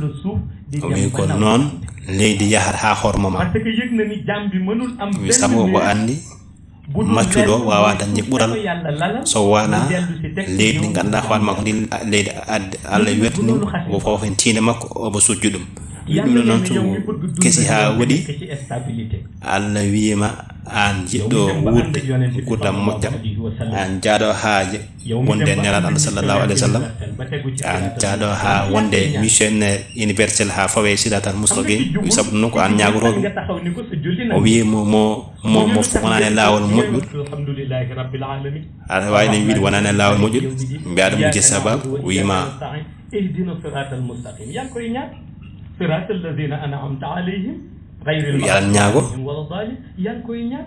O wi ko noon leydi yahata ha hormo ma. Wi sabu o anndi maccuɗo wawa dañde ɓural so wona leydi ndi ganduɗa hoore makko ndi leydi adde Allah wertini mo fof hen tiinde makko omo sujju ɗum. Ɗum ɗo noon so kesi ha waɗi Allah wima an jiɗɗo wuurde gurdam moƴƴam, an jaaɗo ha wonde e nelaɗo Allah sallallahu alayhi wa sallam, an jaaɗo ha wonde missionnaire universel ha fawe siratal mustaqim. Wi sabu ɗum noon ko an ñagotoɗo. O wi mo mo mo mo wonani e lawol moƴƴol. Aɗa wawi ɗum wiide wonani e lawol moƴƴol. Mbiya ɗum wujje sababu wima. Ihdina siratal mustaqim. Yan koye ñaat siratal ladina an'amta alayhim ghayril maghdubi alayhim wala dalin. Yan koye ñaat.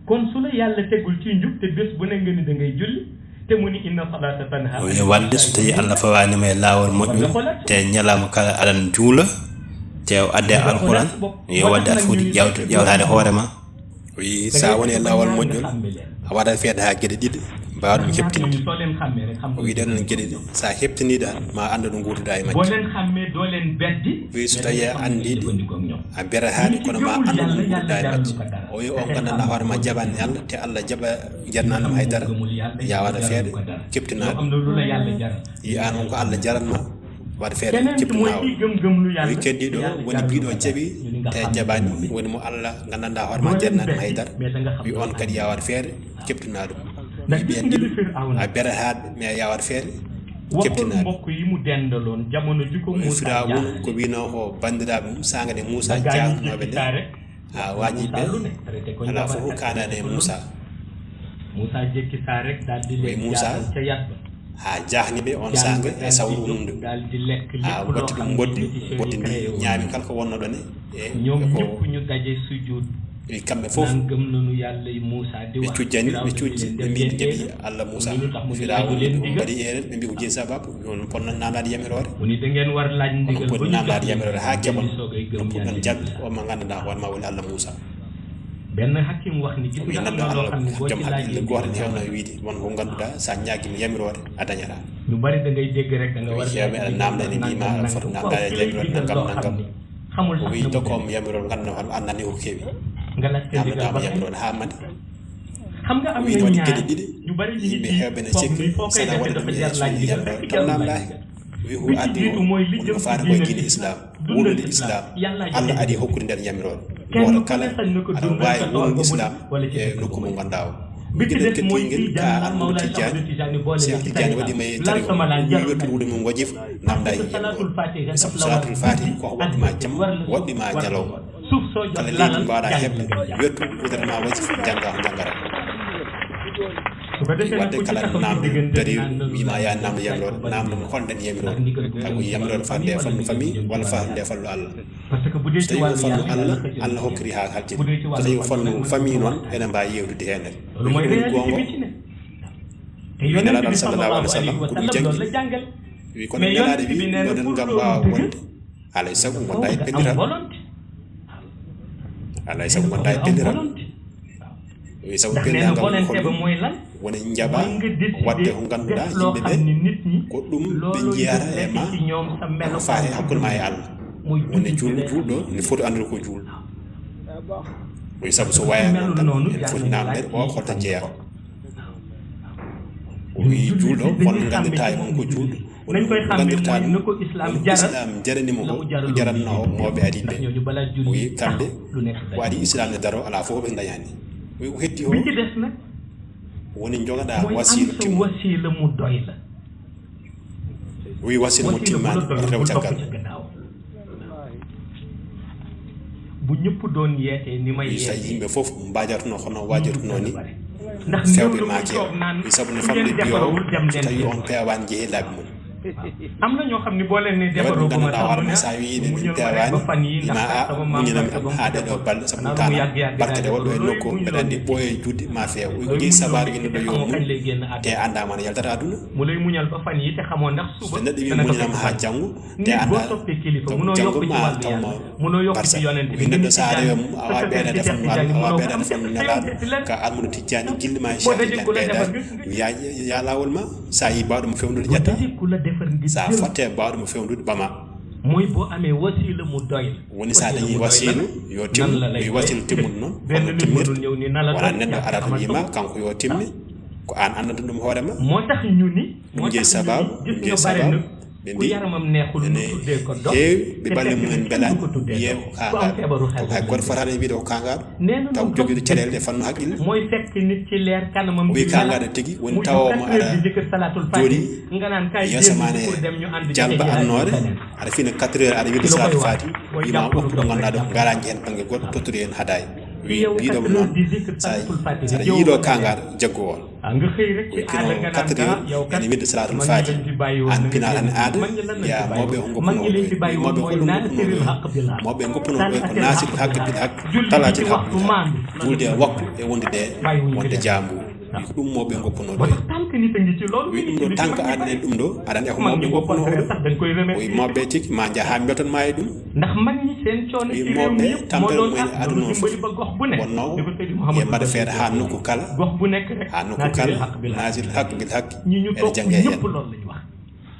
Kon sula yalla tegul ci njub te bes bu ne ngani da ngay julli. Te mu ni inna salata tanha. O wi wadde so tawi Allah fawanima e lawol moƴƴol te ñalama kala aɗan juula te o adde alquran, yo wadde aɗa foti ƴawtade hoore ma. O wi sa woni e lawol moƴƴol a waɗat feede ha gueɗe ɗiɗi mbawa ɗum heptinde. O wi ɗen noon gueɗe ɗi sa heptiniɗa ma anda ɗo guurduɗa e majje. O wi so tawi a andiɗe a bera haɗi kono ma anda ɗo guurduɗa e majje. O wi on gandanɗa hoore ma jaɓani Allah te Allah jaɓa jarnanama haydara. Ya waɗa feede keptina ɗum. Yi an on ko Allah jaranma. Waɗ feere keptinawol. Wi keddiɗo woni biɗo jaɓi te jaɓani woni mo Allah gandanɗa hoore ma jarnani haydara. Wi on kadi ya waɗ feere keptina ɗum. Wi ɓen ɗiɗo a bere haɗɓe mais ya waɗ feere keptina ɗum. Firawun ko wino ko bandiraɓe mum sagade Moussa jahnoɓe nde. Ha waji ɓe ala fof kanani e Moussa. Moussa jekki sa rek daldi le Moussa. Haa jaahni ɓe oon saanga e sawru wonundu. Haa mbotti ɗum mboddi, mboddi ndi ñaami kala ko wonno ɗon e, e, ñoom e ko ñëpp ñu daje sujud. Ɓe kamɓe fof, naan gëm nañu Yàlla Muusa di ɓe wax cujjani, ɓe Firawna ni cujji, leen ɓe dem mbi leen njaɓi dee. Alla Muusa. Mu ni lu tax mu ni Firawna laaju leen ndigal. Mbaɗi erreur, ɓe mbi ko Jiisa Baba, on pon naamnaade yamiroore. Mu ni da ngeen war laaj ndigal ba ñu jox leen. On pon naamnaade yamiroore haa keɓon. Ngeen di soog ay gëm. On pon Yàlla jaɓi Muusa. O mo ngannduɗaa hoore ma woni Alla Muusa. Benn hakim wax ni, gis nga, am na loo xam ne boo ci laajee gooto ne heewno wiide, won ko ngannduɗaa, so a ñaagii mo yamiroore, a dañataa. Ñu bari da ngay dégg rek, da nga war a laaj ndigal, nangam, nangam. Waaw, ki lay digal loo xam ne xamul sax na mu demee. O wi, dokoom yamiroore, ngannduɗaa hoore ma, anndaa ni ko keewi. Nga laaj ko ndigal ba yamiroore haa mande. Xam nga am na ñaar, ñu bari ñu ngi ci toog ni foo koy defee dafa jar laaj ndigal, fekk jarul laaj ndigal. Wi ko addi o, woni ko faati ko e diine Islam, wonde Islam, Alla adi hokkude nder yamiroore. Gooto kala aɗa waawi wonde Islam e nokku mo ngonɗaa o. Bi ci des mooy kii jàng Mawlana Ahmadu Tijani boole na ci tariqa, lal sama laa jarul wiyettu wuude mum wajif, namda e yimɓe. Sabu Salaatul Faatiha ko waɗɗi ma jam, waɗɗi ma ñalawma. Suuf soo jot, kala leydi mbaɗa heɓde, wettu wudere ma wasi fof jannga ko janngata. Wadde kala naamɗo dari wiima ya naamɗo yamiroore, naamɗo mo holɗen yamiroore. Taw ko yamiroore fadde e fannu famille walla fadde e fannu Alla. So tawi ko fannu Alla, Alla hokkiri haa haljini. So tawi ko fannu famille noon, ene mbaawi yeewtude heen. Ɗum woni goonga. Wi Nelaaɗo sallallahu alaihi wasallam ko ɗum janngi. Wi kono Nelaaɗo wi wonen ngam waawa wonde. Alaa e sago ngonɗaa e pellital. Alaa e sago ngonɗaa e pellital. Alaa e sago pellital ngal woni holɗum? Woni njaɓa waɗde ko ngannduɗaa yimɓe ɓe ko ɗum ɓe njiyata e ma, ko faati hakkunde ma e Alla. Woni juul-, juulɗo ne foti anndude ko juulɗo. Wi sabu so waya noon tan, en foti naamneede o holto jeyaa. O wi juulɗo, kono nganndirtaa e mum ko juulɗo. Nañ koy xàmmee mooy na ko Islam jaral, Islam jarani mo ko, na mu jaralul jaranno mawɓe adiiɓe. Ndax ñooñu balaa julli, o wi kamɓe, ko adi Islam ne daro, alaa fof ɓe ndañani. O wi ko heddi o. Bi ci des nag, woni njogaɗaa mooy am wasiila sa timmu. Wasiila mu doy la. O wi wasiila mo timmaani, rew caggal. Bu ñëpp doon yeete ni may yeete. Sa yimɓe fof mbaajartuno hono waajirtuno ni. Ndax fewɓe maake. Wi sabu no famɗi biyo, so tawi on peewaani jehe laabi mum. Am na ñoo xam ne boo leen ne defaroo ba ma tàmm na, sa wi ne muñal ma rek ba fan yi, ndax sama maam barke ba mu haa ɗeɗo balɗe sabu kaana barke de waɗɗo e nokku, mbeɗa anndi ɓooye juuɗe ma feew. Wi ko jeyi sababu inde ɗo yo muñ, te anndaama no yaltata aduna. Mu lay muñal ba fan yi te xamoo ndax suba. So neɗɗo wi muñanam haa janngo, te anndaa. Nit boo soppee kilifa, munoo yokk ci wàllu Yàlla, munoo yokk ci yonent bi. Wi neɗɗo so a rewe mum, a waawi ɓeydaade fannu Alla, a waawi ɓeydaade fannu Nelaaɗo, ka almudo Tijjaani, gilli ma e Cheikh Tijjaani ɓeydaade. Yaa, yaa laawol ma, so a yii baawɗo mo fewnude ƴetta. Sa fotte baawɗo mo fewnude ɓama. Mooy boo amee wasiila mu doy la. Woni so a dañi wasiila, yo timmu, wi wasiila timmuɗo noon, benn nit mënul ñëw ni nala wona neɗɗo arata wiima kanko yo timmi, ko aan annata ɗum hoore ma. Moo tax ñu ni, ɗum jeyi sababu, ɗum jeyi sababu. Ɓe mbi, ene heewi ɓe ɓalli mumen mbelaani, wiye ko kaangaaɗo. Ko hay gooto fotaani e wiide ko kaangaaɗo. Taw jogiiɗo caɗeele ɗe fannu haqqille. Mooy fekk nit ci leer kanamam. Wi kaangaaɗo tigi, woni tawa mo aɗa jooɗi yeeso ma ne jalba annoore, aɗa fina quatre heures, aɗa wiide Salaatul Faati, wiima okku ɗo ngannduɗaa ɗo, ngaraani heen bannge goɗɗo, tottori heen hadaaya. Wi mbiɗo noon, so a, so aɗa yiiɗo kaangaaɗo, jaggu on. Wi kino quatre heures, ene wiide Salaatul Faati, aan pina tan aada, wiya mawɓe ko ngoppuno ɗo, mawɓe ko ɗum ngoppuno ɗo, mawɓe ngoppuno ɗo ko naasiril haqqi bil haqqi, talaatil haqqi bil haqqi, juulde e waktu e wondude, wonde jaambuur. Wi ko ɗum mawɓe ngoppuno ɗo. Wi ɗum ɗo tanka aada nen ɗum ɗo, aɗa anndi ko mawɓe ngoppuno ɗo. Wi mawɓe tigi ma njaha mbelton ma e ɗum. Ndax mag ñi seen coono ci réew mi yëpp moo doon tax ñu dimbali ba gox bu nekk. Wonnoo yo mbaɗa feere haa nokku kala, gox bu nekk rek, haa nokku kala, naasiril haq bil haq. Ñi ñu topp ñëpp loolu la ñu wax.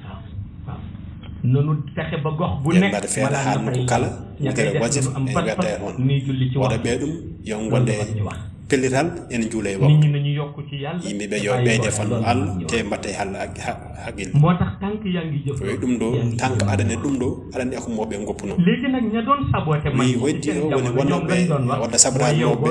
Waaw, waaw. Nanu fexe ba gox bu nekk, mbaɗa feere haa nokku kala, wudere wasif e wiyata e on. Nii julli ci waxtu. Waɗa ɓe ɗum, yo ngonde pellital, en njuula e waktu. Nit ñi nañu yokk ci Yàlla. Yimɓe ɓe yo ɓeyde fannu Alla, te mbaɗte Alla ak ha-, haqqil. Moo tax tànk yaa ngi jëf. Wi ɗum ɗo, tànk aɗa ne ɗum ɗo, aɗa ne ko mawɓe ngoppuno. Léegi nag ña doon saboté mag ñi, wi weddi o woni wonno ɓe wadda sabotage mawɓe,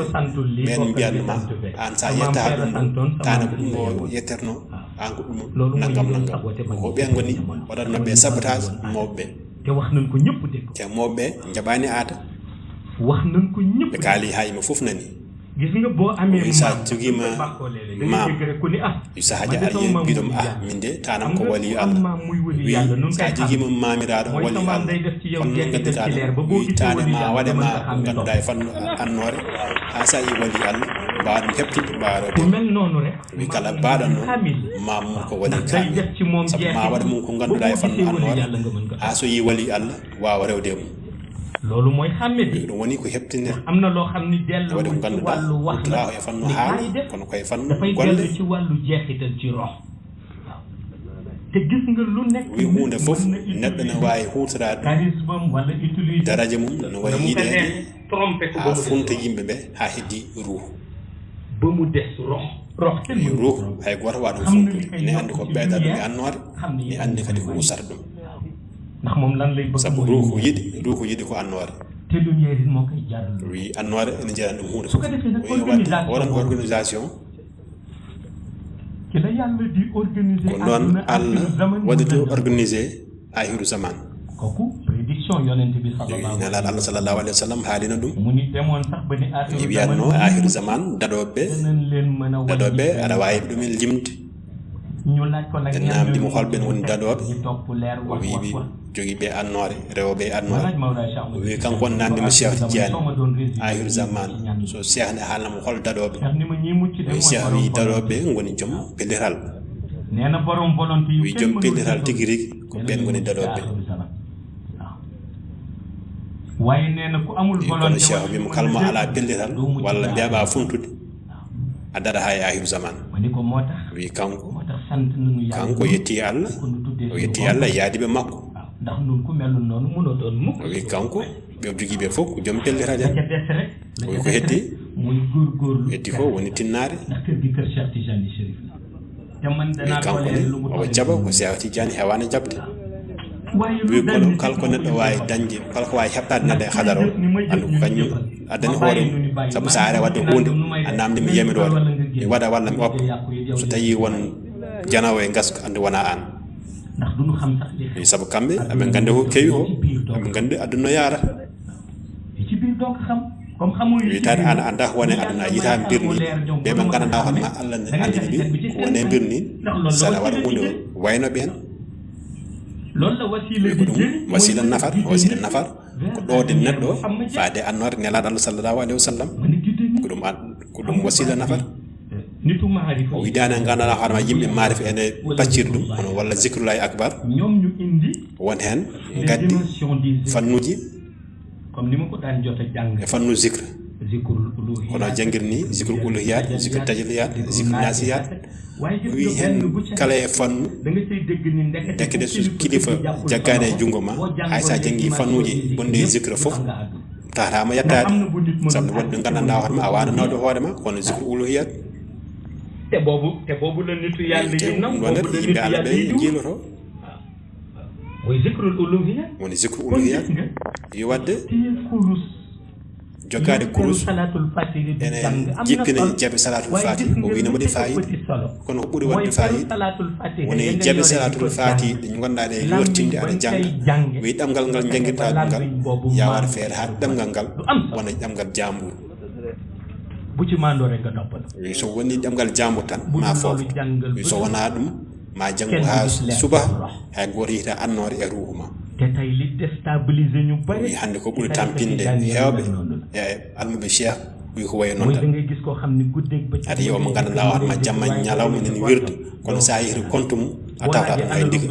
ɓen mbiyanno ma, aan sa yetta ɗum ɗo, taane ko ɗum o yetterno. Aan ko ɗum nanngam nanngam. Ko ɓeen ngoni waɗatnooɓe sabotage mawɓe ɓe. Te wax nañ ko ñëpp dégg. Te mawɓe ɓe njaɓaani aada. Wax nañ ko ñëpp dégg. Ɓe kaali haa yimɓe fof nani. Gis nga boo amee maam, sa jogiima maam, yu sahaaji aɗa yiɗum ah, min de tanam ko waliyu Allah. Wi sa jogiima maamiraaɗo waliyu Allah, honno ngaddiraɗo? Wi taane ma waɗe ma ko ngannduɗaa e fannu annoore, haa sa yi waliyu Allah, mbaawa ɗum heɓtude, mbaawa rewde. Wi kala baaɗo noon, maam mum ko waliyu kaamil. Sabu ma waɗe mum ko ngannduɗaa e fannu annoore, haa so yi waliyu Allah, waawa rewde e mum. Loolu mooy xàmme bi. Ɗum woni ko heɓtinir. Am na loo xam ni dellu waɗi ko ngannduɗaa wuttiraaho e fannu haala, kono koye fannu golle. Ci wàllu jeexital ci rox. Te gis nga lu nekk wi huunde fof neɗɗo ne waawi huutoraade daraja mum no wayi yiɗeede haa funta yimɓe ɓe haa heddi ruuhu. Ba mu des rox. Rox wi ruuhu hay gooto waawa ɗum funtude ne anndi ko ɓeydata ɗum e annoore, ne anndi kadi ko usata ɗum. Ndax moom lan lay bëgg? Sabu ruuhu yiɗi, ruuhu yiɗi ko annoore. Te lumière it moo koy jaral. Wi annoore ene jaran ɗum huunde fof. Wi waɗde hoɗon organisation. Ci la Yàlla di organiser ko noon Allah waɗata organisé ahiru zaman. Kooku prédiction yonent bi sallallahu alayhi wa sallam. Nelaaɗo Allah sallallahu alayhi wa sallam haalino ɗum. Mu ni demoon sax ba ni ahiru zaman, ahiru zaman daɗooɓe, daɗooɓe aɗa waawi ɗumen limde. Ñu laaj ko nag, en namdi mo holɓe woni daɗooɓe? O wi wi jogiiɓe annoore, rewooɓe e annoore. O wi kanko on namdi mo Cheikh Tidiane, ahiru zaman. So Cheikh ne haalna mo hol daɗooɓe? O wi Cheikh wi daɗooɓe ngoni joom pellital. Wi joom pellital tigi rigi ko ɓen ngoni daɗooɓe. Waaye nee na ku amul volonté, kono Cheikh wi mo kala mo alaa pellital walla mbeeɓa funtude, a dara hay ahiru zaman. Wi kanko, kanko yetti Allah, o yetti Allah yaadiɓe makko. Wi kanko ɓe jogiiɓe fof ko joom pellital en. Wi ko heddi, heddi ko woni tinnaare. Wi kanko ne omo jaɓa ko Cheikh Tidiane heewaani jaɓde. Wi kono kala ko neɗɗo waawi dañde, kala ko waawi heɓtaade neɗɗo e hadara o, anndu ko kañum addani hoore mum. Sabu so a ari waɗde huunde, a namdi mi yamiroore, mi waɗa walla mi okka. So tawii won janoowo e ngaska, anndu wonaa aan. Wi sabu kamɓe aɓe nganndi ko kewi ko, aɓe nganndi aduna no yaara. Wiytaade aan a anndaa ko woni aduna, a yiyataa mbirni. Ɓe ɓe nganndanɗaa hoore ma Allah ne anndini ɓe ko woni mbirni. Saɗa waɗa huunde o wayno ɓeen. Wi ko ɗum wasila nafar, wasila nafar ko ɗoowde neɗɗo faade annoore Nelaaɗo Allah sallallahu alayhi wa sallam. Ko ɗum an-, ko ɗum wasila nafar. O wiyaani nganndanɗaa hoore ma yimɓe maarifa ene pacciri ɗum, hono walla zikrullahi akbar. Won heen ngaddi fannuuji. Comme ni ma ko daan jot a jàng. E fannu zikr. Zikrul uluhiyya. Kono janngir ni zikrul uluhiyat, zikrul tajalliyat, zikrul nasiyat. Wi heen kala e fannu. Da nga cay dégg ni ndekete de so kilifa jaggaade e junngo ma, hay so a janngi fannuuji bonɗi e zikr fof, tawata ma yettaade. Sabu waɗde nganndanɗaa hoore ma, a waawaa nawde hoore ma, kono zikrul uluhiyat. Te boobu, te boobu la nitu Yàlla yi nangu, boobu la nitu Yàlla yi njiiloto. Mooy zikrul uluhiyya. Woni zikrul uluhiyya. Yo waɗde jokkaade kurus. Ene jippina e jaɓe salatul fati. O wiino mbaɗi fayida. Kono ko ɓuri waɗde fayida woni jaɓe salatul fati ɗe ngannduɗaa ɗe yottiinde aɗa jannga. Wi ɗemngal ngal janngirta ɗum ngal, ya waɗ feere haa ɗemngal ngal wona ɗemngal jaambur. Wi so woni ɗemngal jaambur tan ma foofto. Wi so wonaa ɗum, ma janngu haa subaka, hay gooto yiyataa annoore e ruuhu ma. Te tey li déstabiliser ñu bari. Wi hannde ko ɓuri tampinde heewɓe e almuɓe Cheikh, wi ko wayi noon tan. Aɗa yiya omo nganndanɗaa hoore ma jamma e ñalawma ene wirda, kono so a yehii compte mum a tawata ɗum hay ndiga.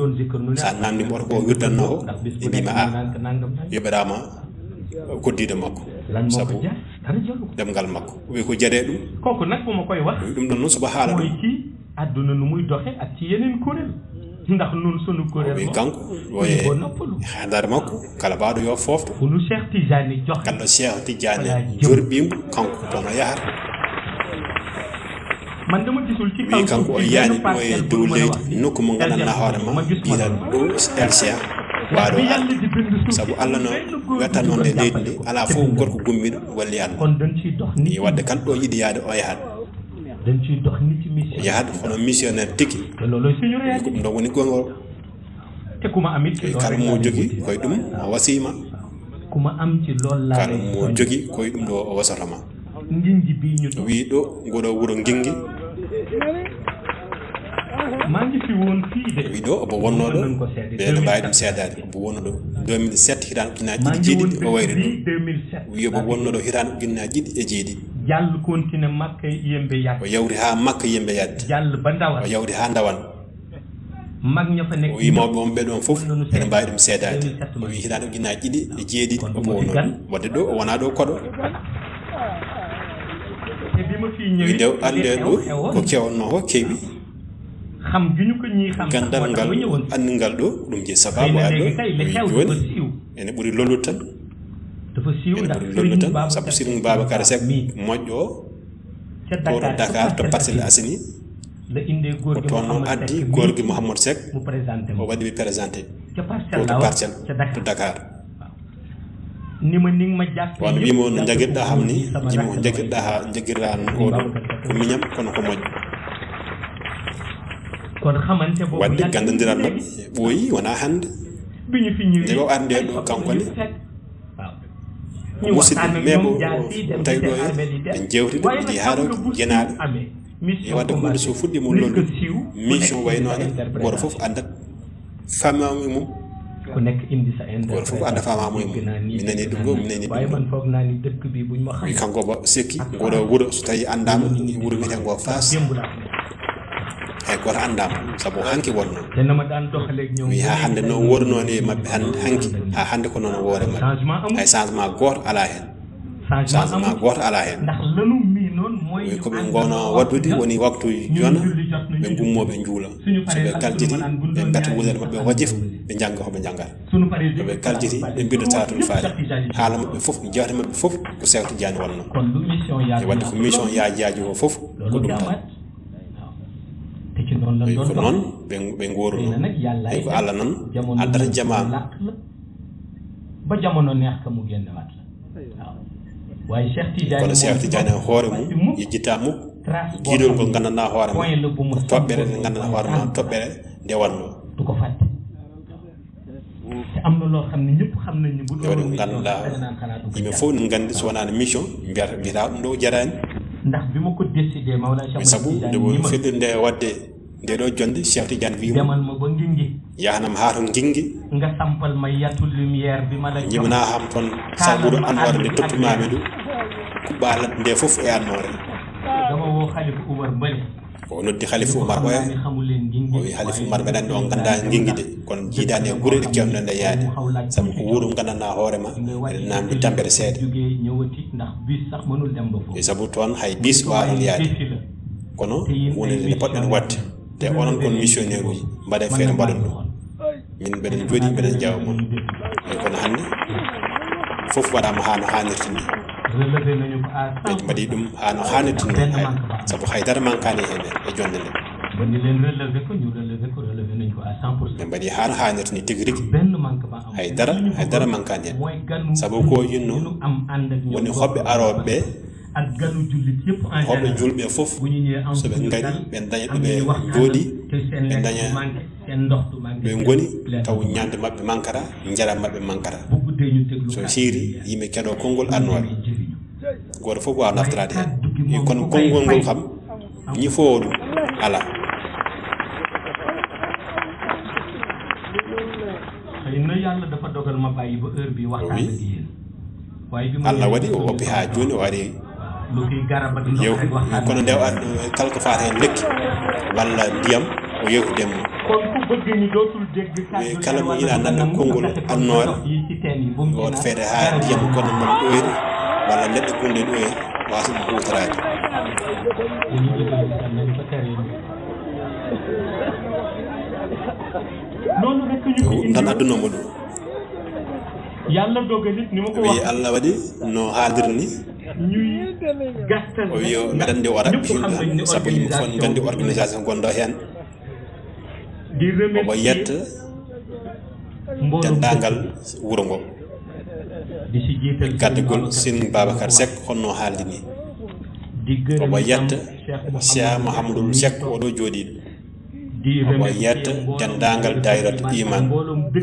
So a namndii mo oto ko o wirdanno o, ɓe mbiima a yoɓiraama koddiiɗo makko sabu ɗemngal makko. Wi ko jaɗe ɗum. Wi ɗum ɗon noon sobo haala ɗum. Àdduna nu muy doxe ak ci yeneen kuréel. Ndax nun sunu kuréel moom kanko o e hadara makko, kala baaɗo yo foofto. Kala Cheikh Tidiane jorɓiimo kanko toon o yahata. Wi kanko o yiyaani ɗo e dow leydi nokku mo nganndanɗaa hoore ma mbiyata ɗo L C A waaɗo arde. Sabu Allah no wettatnoo nde leydi ndi alaa fof gorko gummiiɗo walli Allah. Wadde kala ɗo yiɗi yahde o yahat. O yahat hono missionnaire tigi. Ko ɗum ɗo woni goonga o. Kala mo jogi koye ɗum o wasii ma. Kala mo jogi koye ɗum ɗo o wasata ma. Ngingi bi ñu to. Wi ɗo, ngoɗo wuro Ngingi. Maa ngi fi woon fii de. Wi ɗo, obo wonno ɗo. Ɓe no mbaawi ɗum seedaade. Obo wonno ɗo. Deux mille sept, hitaande ujunnaji ɗiɗi jeeɗiɗi, o wayri ɗo. Wi obo wonno ɗo hitaande ujunnaji ɗiɗi e jeeɗiɗi. Jàll continent Makka yembe yàgg. O yawti haa Makka yembe yadde. Jàll ba Ndawat. O yawti haa Ndawan. Mag ña fa nekk. O wi mawɓe wonɓe ɗon fof ene mbaawi ɗum seedaade. O wi hitaande ujunnaji ɗiɗi e jeeɗiɗi o wonno ɗo. Wadde ɗo o wonaa ɗo koɗo. Te bi ma fii ñëwee, nde o arde ɗo, ko kewno ko kewi. Xam gi ñu ko ñii xam. Gandal ngal, anndingal ɗo, ɗum je sababu addo. Jooni ene ɓuri lollude tan. Dafa siiw ndax ɓuri lollude tan, sabu Serigne Babacar Seck moƴƴo o, to Dakar, to Parcelles Assainies. La indee góor gi Mouhamed Seck, mu présenté, o waɗi mi présenté. Ca Parcelles, to Parcelles, to Dakar. Ni ma ni ma jàpp. Wano wiimo no jagirɗa xam ni, jimo jagirɗa ha jagirɗa no oɗo, ko miñam kono ko moƴƴo. Kon xamante boobu wadde gandodiral maɓɓe ɓooyi wona hannde. Bi ñu fi ñëwee, nde o arde ɗo kanko ne. Musidɓe, mais bo tawi ɗo e ɓe jewtida ndi haala jenaɗo. E wadde hunde so fuɗɗi mo lollu, mission waynoone, goto fof andat famami mum. Ko nekk indi sa goto fof anda famamo e mum. Mi nani ɗum ɗo, mi nani ɗum ɗo. Wi kanko ba sekki ngoɗo wuro so tawi andama, wuro wiyete ngo Faas. Hay goto andama sabu hanki wonno. Wi ha hande no wonno ni maɓɓe hande hanki, ha hande ko noon woore maɓɓe. Hay changement goto ala hen. Changement goto ala hen. Wi ko ɓe gono waddude woni waktu jona, ɓe gummo ɓe juula. So ɓe kaljiti, ɓe gata wudere maɓɓe wajif, ɓe janga ko ɓe jangata. So ɓe kaljiti, ɓe mbidota toon faade. Haala maɓɓe fof, jewte maɓɓe fof ko Seex Tijaan wonno. E wadde ko mission yaaji yaaji o fof ko ɗum tan. Ko noon ɓe, ɓe goruno. Ko Allah noon addata jamaanu. Ba jamono neex ka mu génne waat la. Waaw. Waaye Cheikh Tidiane, kono Cheikh Tidiane hoore mum yejjita mum. Jiidol ngol nganndanɗaa hoore ma, toɓɓere nde nganndanɗaa hoore ma, toɓɓere nde wonno. Du ko fàtte. Te am na loo xam ne ñëpp xam nañ ne bu doon mission, nganndanɗaa yimɓe fof ne nganndi so wonaano mission, mbiyata, mbiyata ɗum ɗo jaraani. Ndax bi ma ko décidé, Mawlana Cheikh Tidiane sabu nde firde nde waɗde nde ɗo jonnde, Cheikh Tidiane wi mo, demal ma ba Ngingi. Yahanam haa to Ngingi. Nga sampal ma yatu lumière bi ma la jox. Njimana ham toon sawɓuru anwar nde tottumaami ɗum. Kuɓɓa ladde nde fof e annoore. Dama woo Khalifa Oumar Mbale. O noddi Khalifa Oumar Oya. O wi Khalifa Oumar, mbeɗa anndi on ngannda Ngingi de, kono jiidaani e gure ɗe kewno nde yaade. Sabu ko wuro nganndanɗaa hoore ma, eɗen naamndi tampere seeɗa. E sabu toon hay bis waawaa yaade. Kono huunde nde poɗɗen waɗde. Te onon kon missionnaire uji, mbaɗe feere mbaɗon ɗum. Min mbeɗen jooɗi, mbeɗen jawa mon. E kono hannde, fof waɗama haa no haanirta ni. Ɓe mbaɗi ɗum haa no haanirta ni. Hay, sabu haydara mankaani heen e jonnde nde. Ɓe mbaɗi haa no haanirta ni tigi rigi. Haydara, haydara mankaani heen. Sabu ko yinno, woni hoɓɓe arooɓe ɓe, hoɓɓe julɓe fof, so ɓe ngari, ɓe daña ɗo ɓe jooɗi, ɓe daña ɗo ɓe ngoni, taw ñande maɓɓe mankata, njaram maɓɓe mankata. So siiri, yimɓe keɗo konngol annoore. Gooto fof waawa naftoraade heen. Kono konngol ngol kam, ñifoowo ɗum alaa. Xëy na Yàlla dafa dogal ma bàyyi ba heure bi waxtaan ak yéen. Waaye bi ma Allah waɗi o oppi haa jooni, o ari lu fi garab ak ndox yew, rek waxtaan kono nde o ar, kala ko faati heen lekki walla ndiyam, o yewtide e mum. Kon ku bëgg ñu dootul dégg kàddu kala mo yiɗa nande konngol annoore, yi ci teen yi, bu mu ci woon naan feere haa ndiyam kono mum ɗoyri walla neɗɗo gonɗo e ɗoyri waasa ɗum huutoraade. Loolu rek ñu fi indi. Tan addunoo mo ɗum. Yàlla dogal it ni ma ko wi wax. Allah waɗi no haaldir ni. Ñuy gàttal o wi o mbeɗa anndi o ara ñëpp xam nañ ne sabu yimɓe fof organisation nganndi organisation gonɗo heen. Di remercier omo yetta mbooloo denndaangal wuro ngo. Di si jiital gaddagol Serigne Babacar Seck honno haaldi ni. Di gërëm omo yetta Cheikh Mouhamadou Seck oɗo jooɗiiɗo. Omo yetta denndaangal daayiratul iman,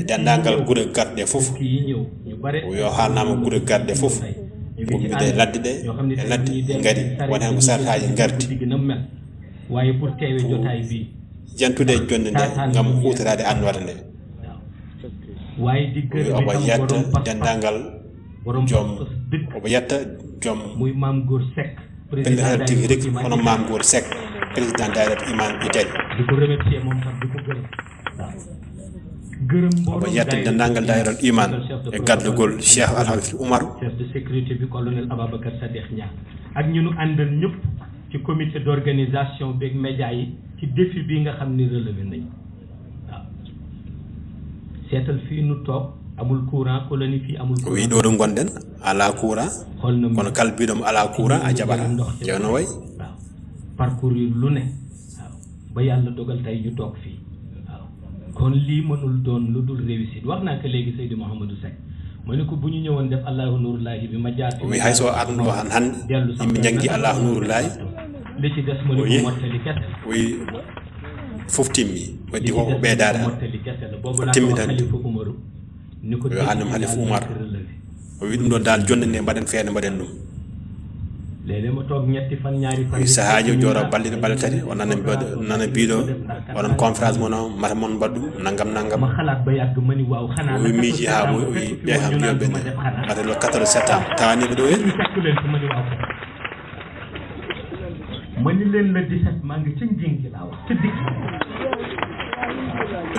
denndaangal gure garɗe fof. O yo haalnaama gure garɗe fof. Ummiiɓe e ladde ɗe, e ladde ngari, won heen ko sartaaji ngardi. Waaye pour teewe jotaay bi, jantude e jonnde nde ngam huutoraade annoore nde. Waaye di gërëm omo yetta denndaangal joom, omo yetta joom muy Maam Góor Seck, pelle président heure tigi rek, hono Maam Góor Seck, président daayira Iman Italie. Di ko remercier moom tam, di ko gërëm. Gërëm omo mbooloo yetta denndaangal daayira Iman e gardugol Cheikh Alhaji Oumar. Chef de sécurité bi, colonel Ababacar Sadikh Niang, ak ñu nu àndal ñëpp ci comité d'organisation beeg média yi, ci défi bi nga xam ni relevé nañ. Waaw. Seetal fii nu toog, amul courant, colonie fii amul courant. Wi ɗo ɗo ngonɗen, alaa courant. Xool na kono kala mbiɗo mo alaa courant, a jaɓata. Ndox ci jeewno way. Waaw. Parcourir lu ne. Waaw. Ba Yàlla dogal tey ñu toog fii. Waaw. Kon lii mënul doon lu dul réussite. Wax naa ko léegi Seydi Mouhamadou Seck. Ma ne ko bu ñu ñëwoon def Allahu Nurullahi bi, ma jaar fi wi ma hay so jaar, arno han hannde, dellu sama yimɓe njanngi kër, Allahu Nurullahi. Li ci des ma ne ko mottali kese. Wi fof timmi. Waddi ko ko ɓeydaade han. Mottali kese la. Boobu laa ko wax Xalifa Umaru. Ni ko yo hannde mo Halifa Umar. O wi ɗum ɗo dal, jonnde nde mbaɗen feere, mbaɗen ɗum. Léeg-léeg ma toog ñetti fan, ñaari fan. Sahaaji o joora balɗe ɗe balɗe tati, o nana mbiɗo, nana mbiɗo, onon conférence mon o, mata mon mbaɗ ɗum, nangam, nangam. Ma xalaat ba yàgg ma ni waaw, xanaa o wi miiji haa ɓooyi, o wi ɓe kam mbiyo ɓe nde. Mata le quatre septembre. Tawani ɓe ɗo en. Ñu fekk leen fi ma ni waaw. Ma ni leen le dix-sept maa ngi ci Ngingi laa wax. Ci digg.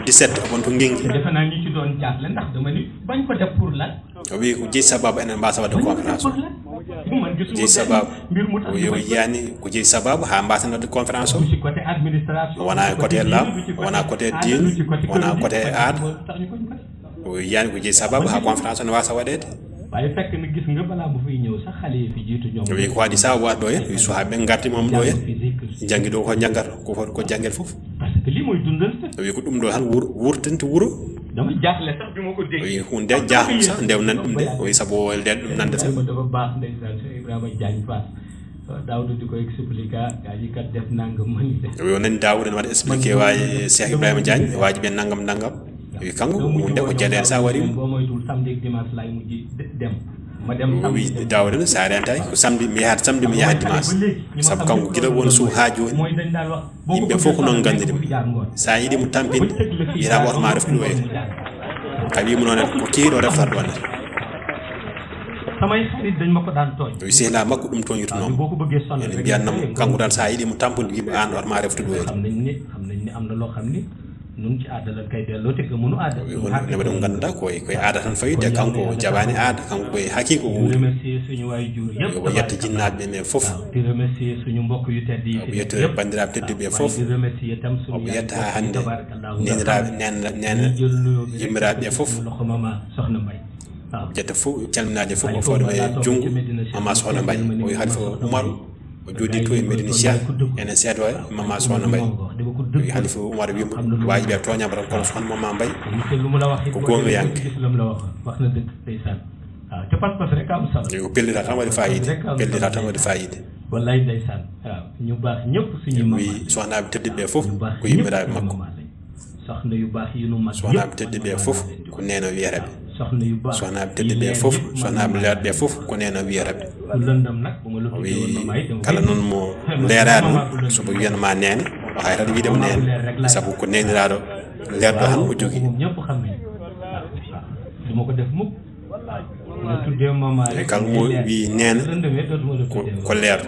Dix-sept, o won to Ngingi. Defe naa ñu ci doon jaaxle ndax dama ni bañ ko def pour lan. O wi ko jeyi sababu enen mbasa wadde conférence o. Jeyi sababu. O wi o yiyani ko jeyi sababu haa mbasen wadde conférence o. Wona e côté laamu, wona côté diine, wona côté aada. O yiyani ko jeyi sababu haa conférence o ne wasa waɗeede. Waaye fekk na gis nga balaa bu fiy ñëw sax xale yi fi jiitu ñoom. O wi ko waɗi sa waɗ ɗo en, wi suhaaɓe ɓe ngarti moom ɗo en. Janngi ɗo ko janngata, ko foti ko janngel fof. Parce que lii mooy dundal sa. O wi ko ɗum ɗo tan wuro, wurtinte wuro. Dama jaaxle sax bi ma ko dégg. O wi hunde jaaxum sax nde o nani ɗum de. O wi sabu o nden ɗum nande tan. Dafa baax ndeysaan, Cheikh Ibrahima Diagne Fass. Daawda di ko expliqué, gaa yi kat def nangam mani de. O wi o nani Daawda ne waɗa expliqué waaji Cheikh Ibrahima Diagne, waaji ɓe nangam nangam. O wi kanko, hunde ko jaleede sa wari. Boo moytuwul samedi ak dimanche laay mujj de-, dem. Ma dem o wi samedi. Daawda ne sa rentay, ko samedi mi yahat, samedi mi yahat dimanche. Sabu kanko gila won suudu haa jooni. Mooy dañ daan wax, yimɓe fof ko noon nganndiri mo. Sa yiɗi mo tampinde, yiɗa oto ma reftu ɗo yeeso. A wii mo noon ko kewi ɗo reftat ɗo ne. Samay xarit dañ ma ko daan tooñ. O wi sehla makko ɗum tooñirtunoo mo. Boo ko bëggee sonal ene rek mbiyatnoo mo, kanko tan sa yiɗi mo tampude, wii mo aan oto ma reftu ɗo yeeso. Xam nañ ni, xam nañ ni am na loo xam ni nun ci aada lañ koy delloo te gëmunu aada. Wi won neɓe ɗum ngannduɗaa koye, koye aada tan fawi, te kanko o jaɓaani aada, kanko koye haqiiqa o wuuri. Remercier suñu waay jur yëpp. Yo o yetta jinnaaɓe ɓe fof. Waaw, di remercier suñu mbokk yu tedd yi. Omo yetta banndiraaɓe tedduɓe ɓe fof. Waaw, di remercier tam suñu omo yetta hannde neniraaɓe, nena, nena yummiraaɓe ɓe fof. Loxo mama Soxna Mbay. Waaw. Jetta fof, calminaade fof, o fawde e junngo Mama Soxna Mbay. O wi Halifa Umar, o jooɗii to e Medina Cheikh, ene seedo e Mama Soxna Mbay. O wi Halifa Umar wiima, waaji ɓe tooñaama tan, kono Soxna Mama Mbay ko goonga yanke. Wax na dëgg, ndeysaan. Waaw, te pas-pas rek am solo. Ko pellita tan waɗi fayida, pellita tan waɗi fayida. Wallaay ndeysaan. Waaw, ñu baax ñëpp suñu mama. Wi soxnaaɓe tedduɓe ɓe fof ko yummiraaɓe makko. Soxna yu baax yi nu mag. Soxnaaɓe tedduɓe ɓe fof ko neene wiyata ɓe. Soxna yu baax. Soxnaaɓe tedduɓe ɓe fof, soxnaaɓe leerɓe ɓe fof ko neene wiyata ɓe. Ku lëndam nag, bu ma la tuddee woon mama yi, dama koy leeraani, so ko wiyatnoo ma neene, o hayrata wiide mo neene. Sabu ko neeniraaɗo leerɗo tan o jogii. Ñëpp xam nañ. Waaw, waaw. Du ma ko def mukk. Nga tuddee mama rek, kala mo wi neene ko, ko leer.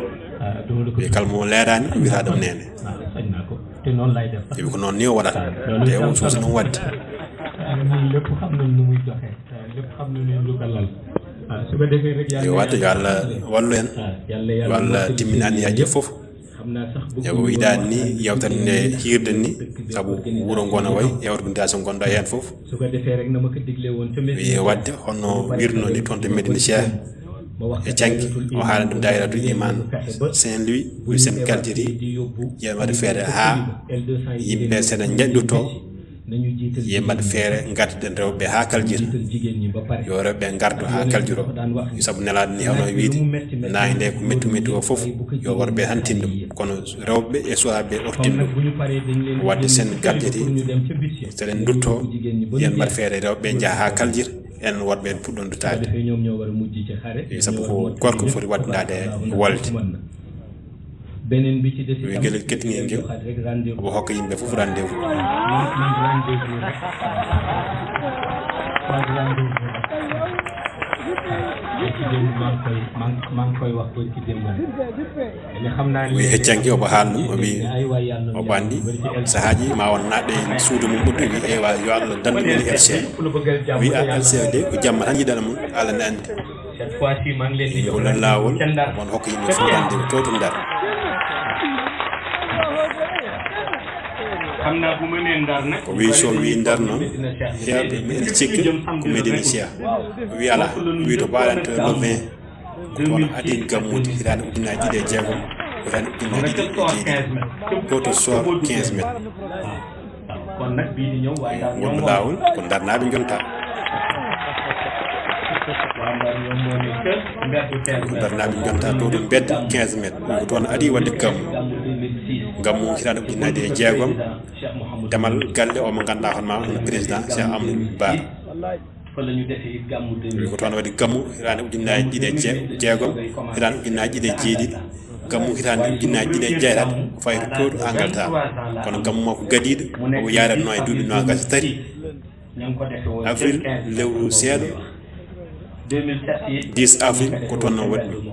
Wi kala mo leeraani wiyata ɗum neene. Waaw, sañ naa ko. Te noonu lay def. Wi ko noon ni o waɗata. Te o suusi noon waɗde. Waaw, ñun lépp xam nañ nu muy doxee. Waaw, lépp xam nañ nu ko lal. Waaw, su ko defee rek, yo waɗde, yo Allah wallu en. Yo Allah timmin anniyaaji fof. Ewa, o yiɗaani ni yewtere nde hiirden ni, sabu wuro ngo no wayi, e organisation gonɗo heen fof. Wiye waɗde hono wirno ni toon to Medina Cheikh, e Canki, o haala ɗum daayiratu iman Saint-Louis, Louis Saint Calgary, yen waɗa feere haa yimɓe seeɗa njaɗɗoto. Yo mbaɗ feere ngartiɗen rewɓe ɓe haa Kaljir. Yo rewɓe ɓe ngardo haa Kaljiro. Sabu Nelaaɗo ni hono wiide, naange nde ko mettu mettu o fof, yo worɓe tan tinno ɗum. Kono rewɓe e suwaaɓe ɓe o tinno ɗum. Waɗde sen ngartiri, seɗen ndutto, yo mbaɗ feere rewɓe ɓe njaha haa Kaljir. En woɗɓe en puɗɗoon duttaade. Defee ñoom ñoo war a mujj ci xare. Sabu ko gorko foti waɗndaade wolde. Beneen bi ci des wi itam, gelel kettiniiɗo ngel, omo hokka yimɓe fof rendez-vous. Man, man rendez-vous rek. Man rendez-vous rek. Barki démb maa ngi koy, maa ngi, maa ngi koy wax barki démb. Wi heccanki omo haalnoo, o wi omo anndi sahaaji ma won naatɗo e suudu mum ɓuttu, wi eywa yo Allah dandu men e L C D. Wi a L C D ko jamma tan yiɗana mum, Allah ne anndi. Wi ngol laawol, omo hokka yimɓe fof rendez-vous to to Ndar. O wi so wi Ndar noon, heewɓe ene cikka ko Médina Cheikh. O wi alaa, wi to mbaɗen to le vingt. Ko toon adii gammuuji hitaande ujunnaji ɗiɗi e jeegom, hitaande ujunnaji ɗiɗi e jeeɗiɗi. Ɗo to Soor quinze mètres. Wonɓe laawol ko Ndarnaaɓe njonta. Ko Ndarnaaɓe njonta to to mbedda quinze mètres. Ko toon adii waɗde gammu. Gammu hitaande ujunnaji ɗiɗi e jeegom. Demal galle o mo ngannduɗaa hono ma hono président Cheikh Amadou Bara. Ko toon waɗi gammu hitaande ujunnaji ɗiɗi e je-, jeegom, hitaande ujunnaji ɗiɗi e jeeɗiɗi, gammu hitaande ujunnaji ɗiɗi e jeetati, o fayi to to Angleterre. Kono gammu makko gadiiɗo, o yaaratno e duuɓi noogas e tati. Avril lewru seeɗa, dix avril, ko toon o waɗi ɗum.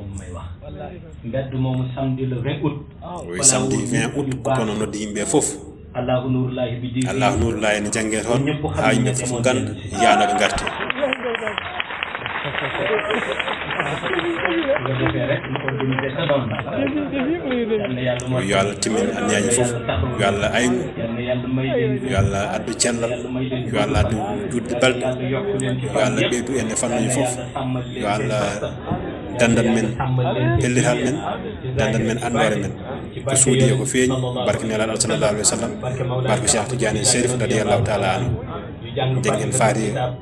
O wi samedi vingt août, ko toon o noddi yimɓe fof. Allahu Nuurullaahi ene janngee toon, haa yimɓe fof ngannda, yaanooɓe ngartee. Yo Allah timmin anniyaaji fof, yo Allah aynu, yo Allah addu cellal, yo Allah addu juutde balɗe, yo Allah ɓeydu en e fannuuji fof, yo Allah danndan men pellital men, danndan men anndoore men. Ko suuɗii e ko feeñi, barke Nelaaɗo sallallahu alaihi wasallam, barke Cheikh Tidiane Chérif radiyallahu ta'ala anhu. Janngen Fatiha,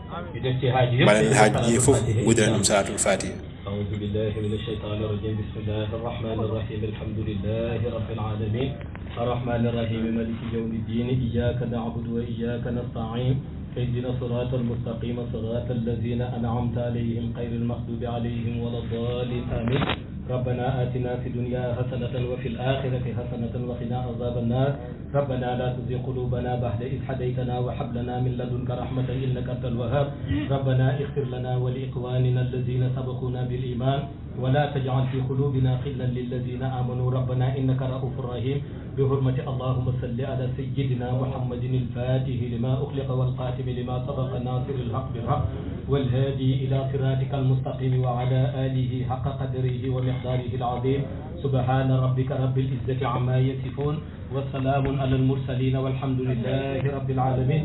mbaɗen haajuuji fof, ngudiren ɗum Salaatul Fatiha. أعوذ بالله من الشيطان الرجيم. بسم الله الرحمن الرحيم. الحمد لله رب العالمين. الرحمن الرحيم. مالك يوم الدين. إياك نعبد وإياك نستعين. اهدنا الصراط المستقيم. صراط الذين أنعمت عليهم غير المغضوب عليهم ولا الضالين. آمين. ربنا آتنا في الدنيا حسنة وفي الآخرة حسنة وقنا عذاب النار. ربنا لا تزغ قلوبنا بعد إذ هديتنا وهب لنا من لدنك رحمة إنك أنت الوهاب. ربنا اغفر لنا ولإخواننا الذين سبقونا بالإيمان ولا تجعل في قلوبنا غلا للذين آمنوا ربنا إنك رءوف رحيم. بحرمة اللهم صل على سيدنا محمد الفاتح لما أغلق والخاتم لما سبق ناصر الحق بالحق والهادي إلى صراطك المستقيم وعلى آله حق قدره ومقداره العظيم. سبحان ربك رب العزة عما يصفون. وسلام على المرسلين والحمد لله رب العالمين.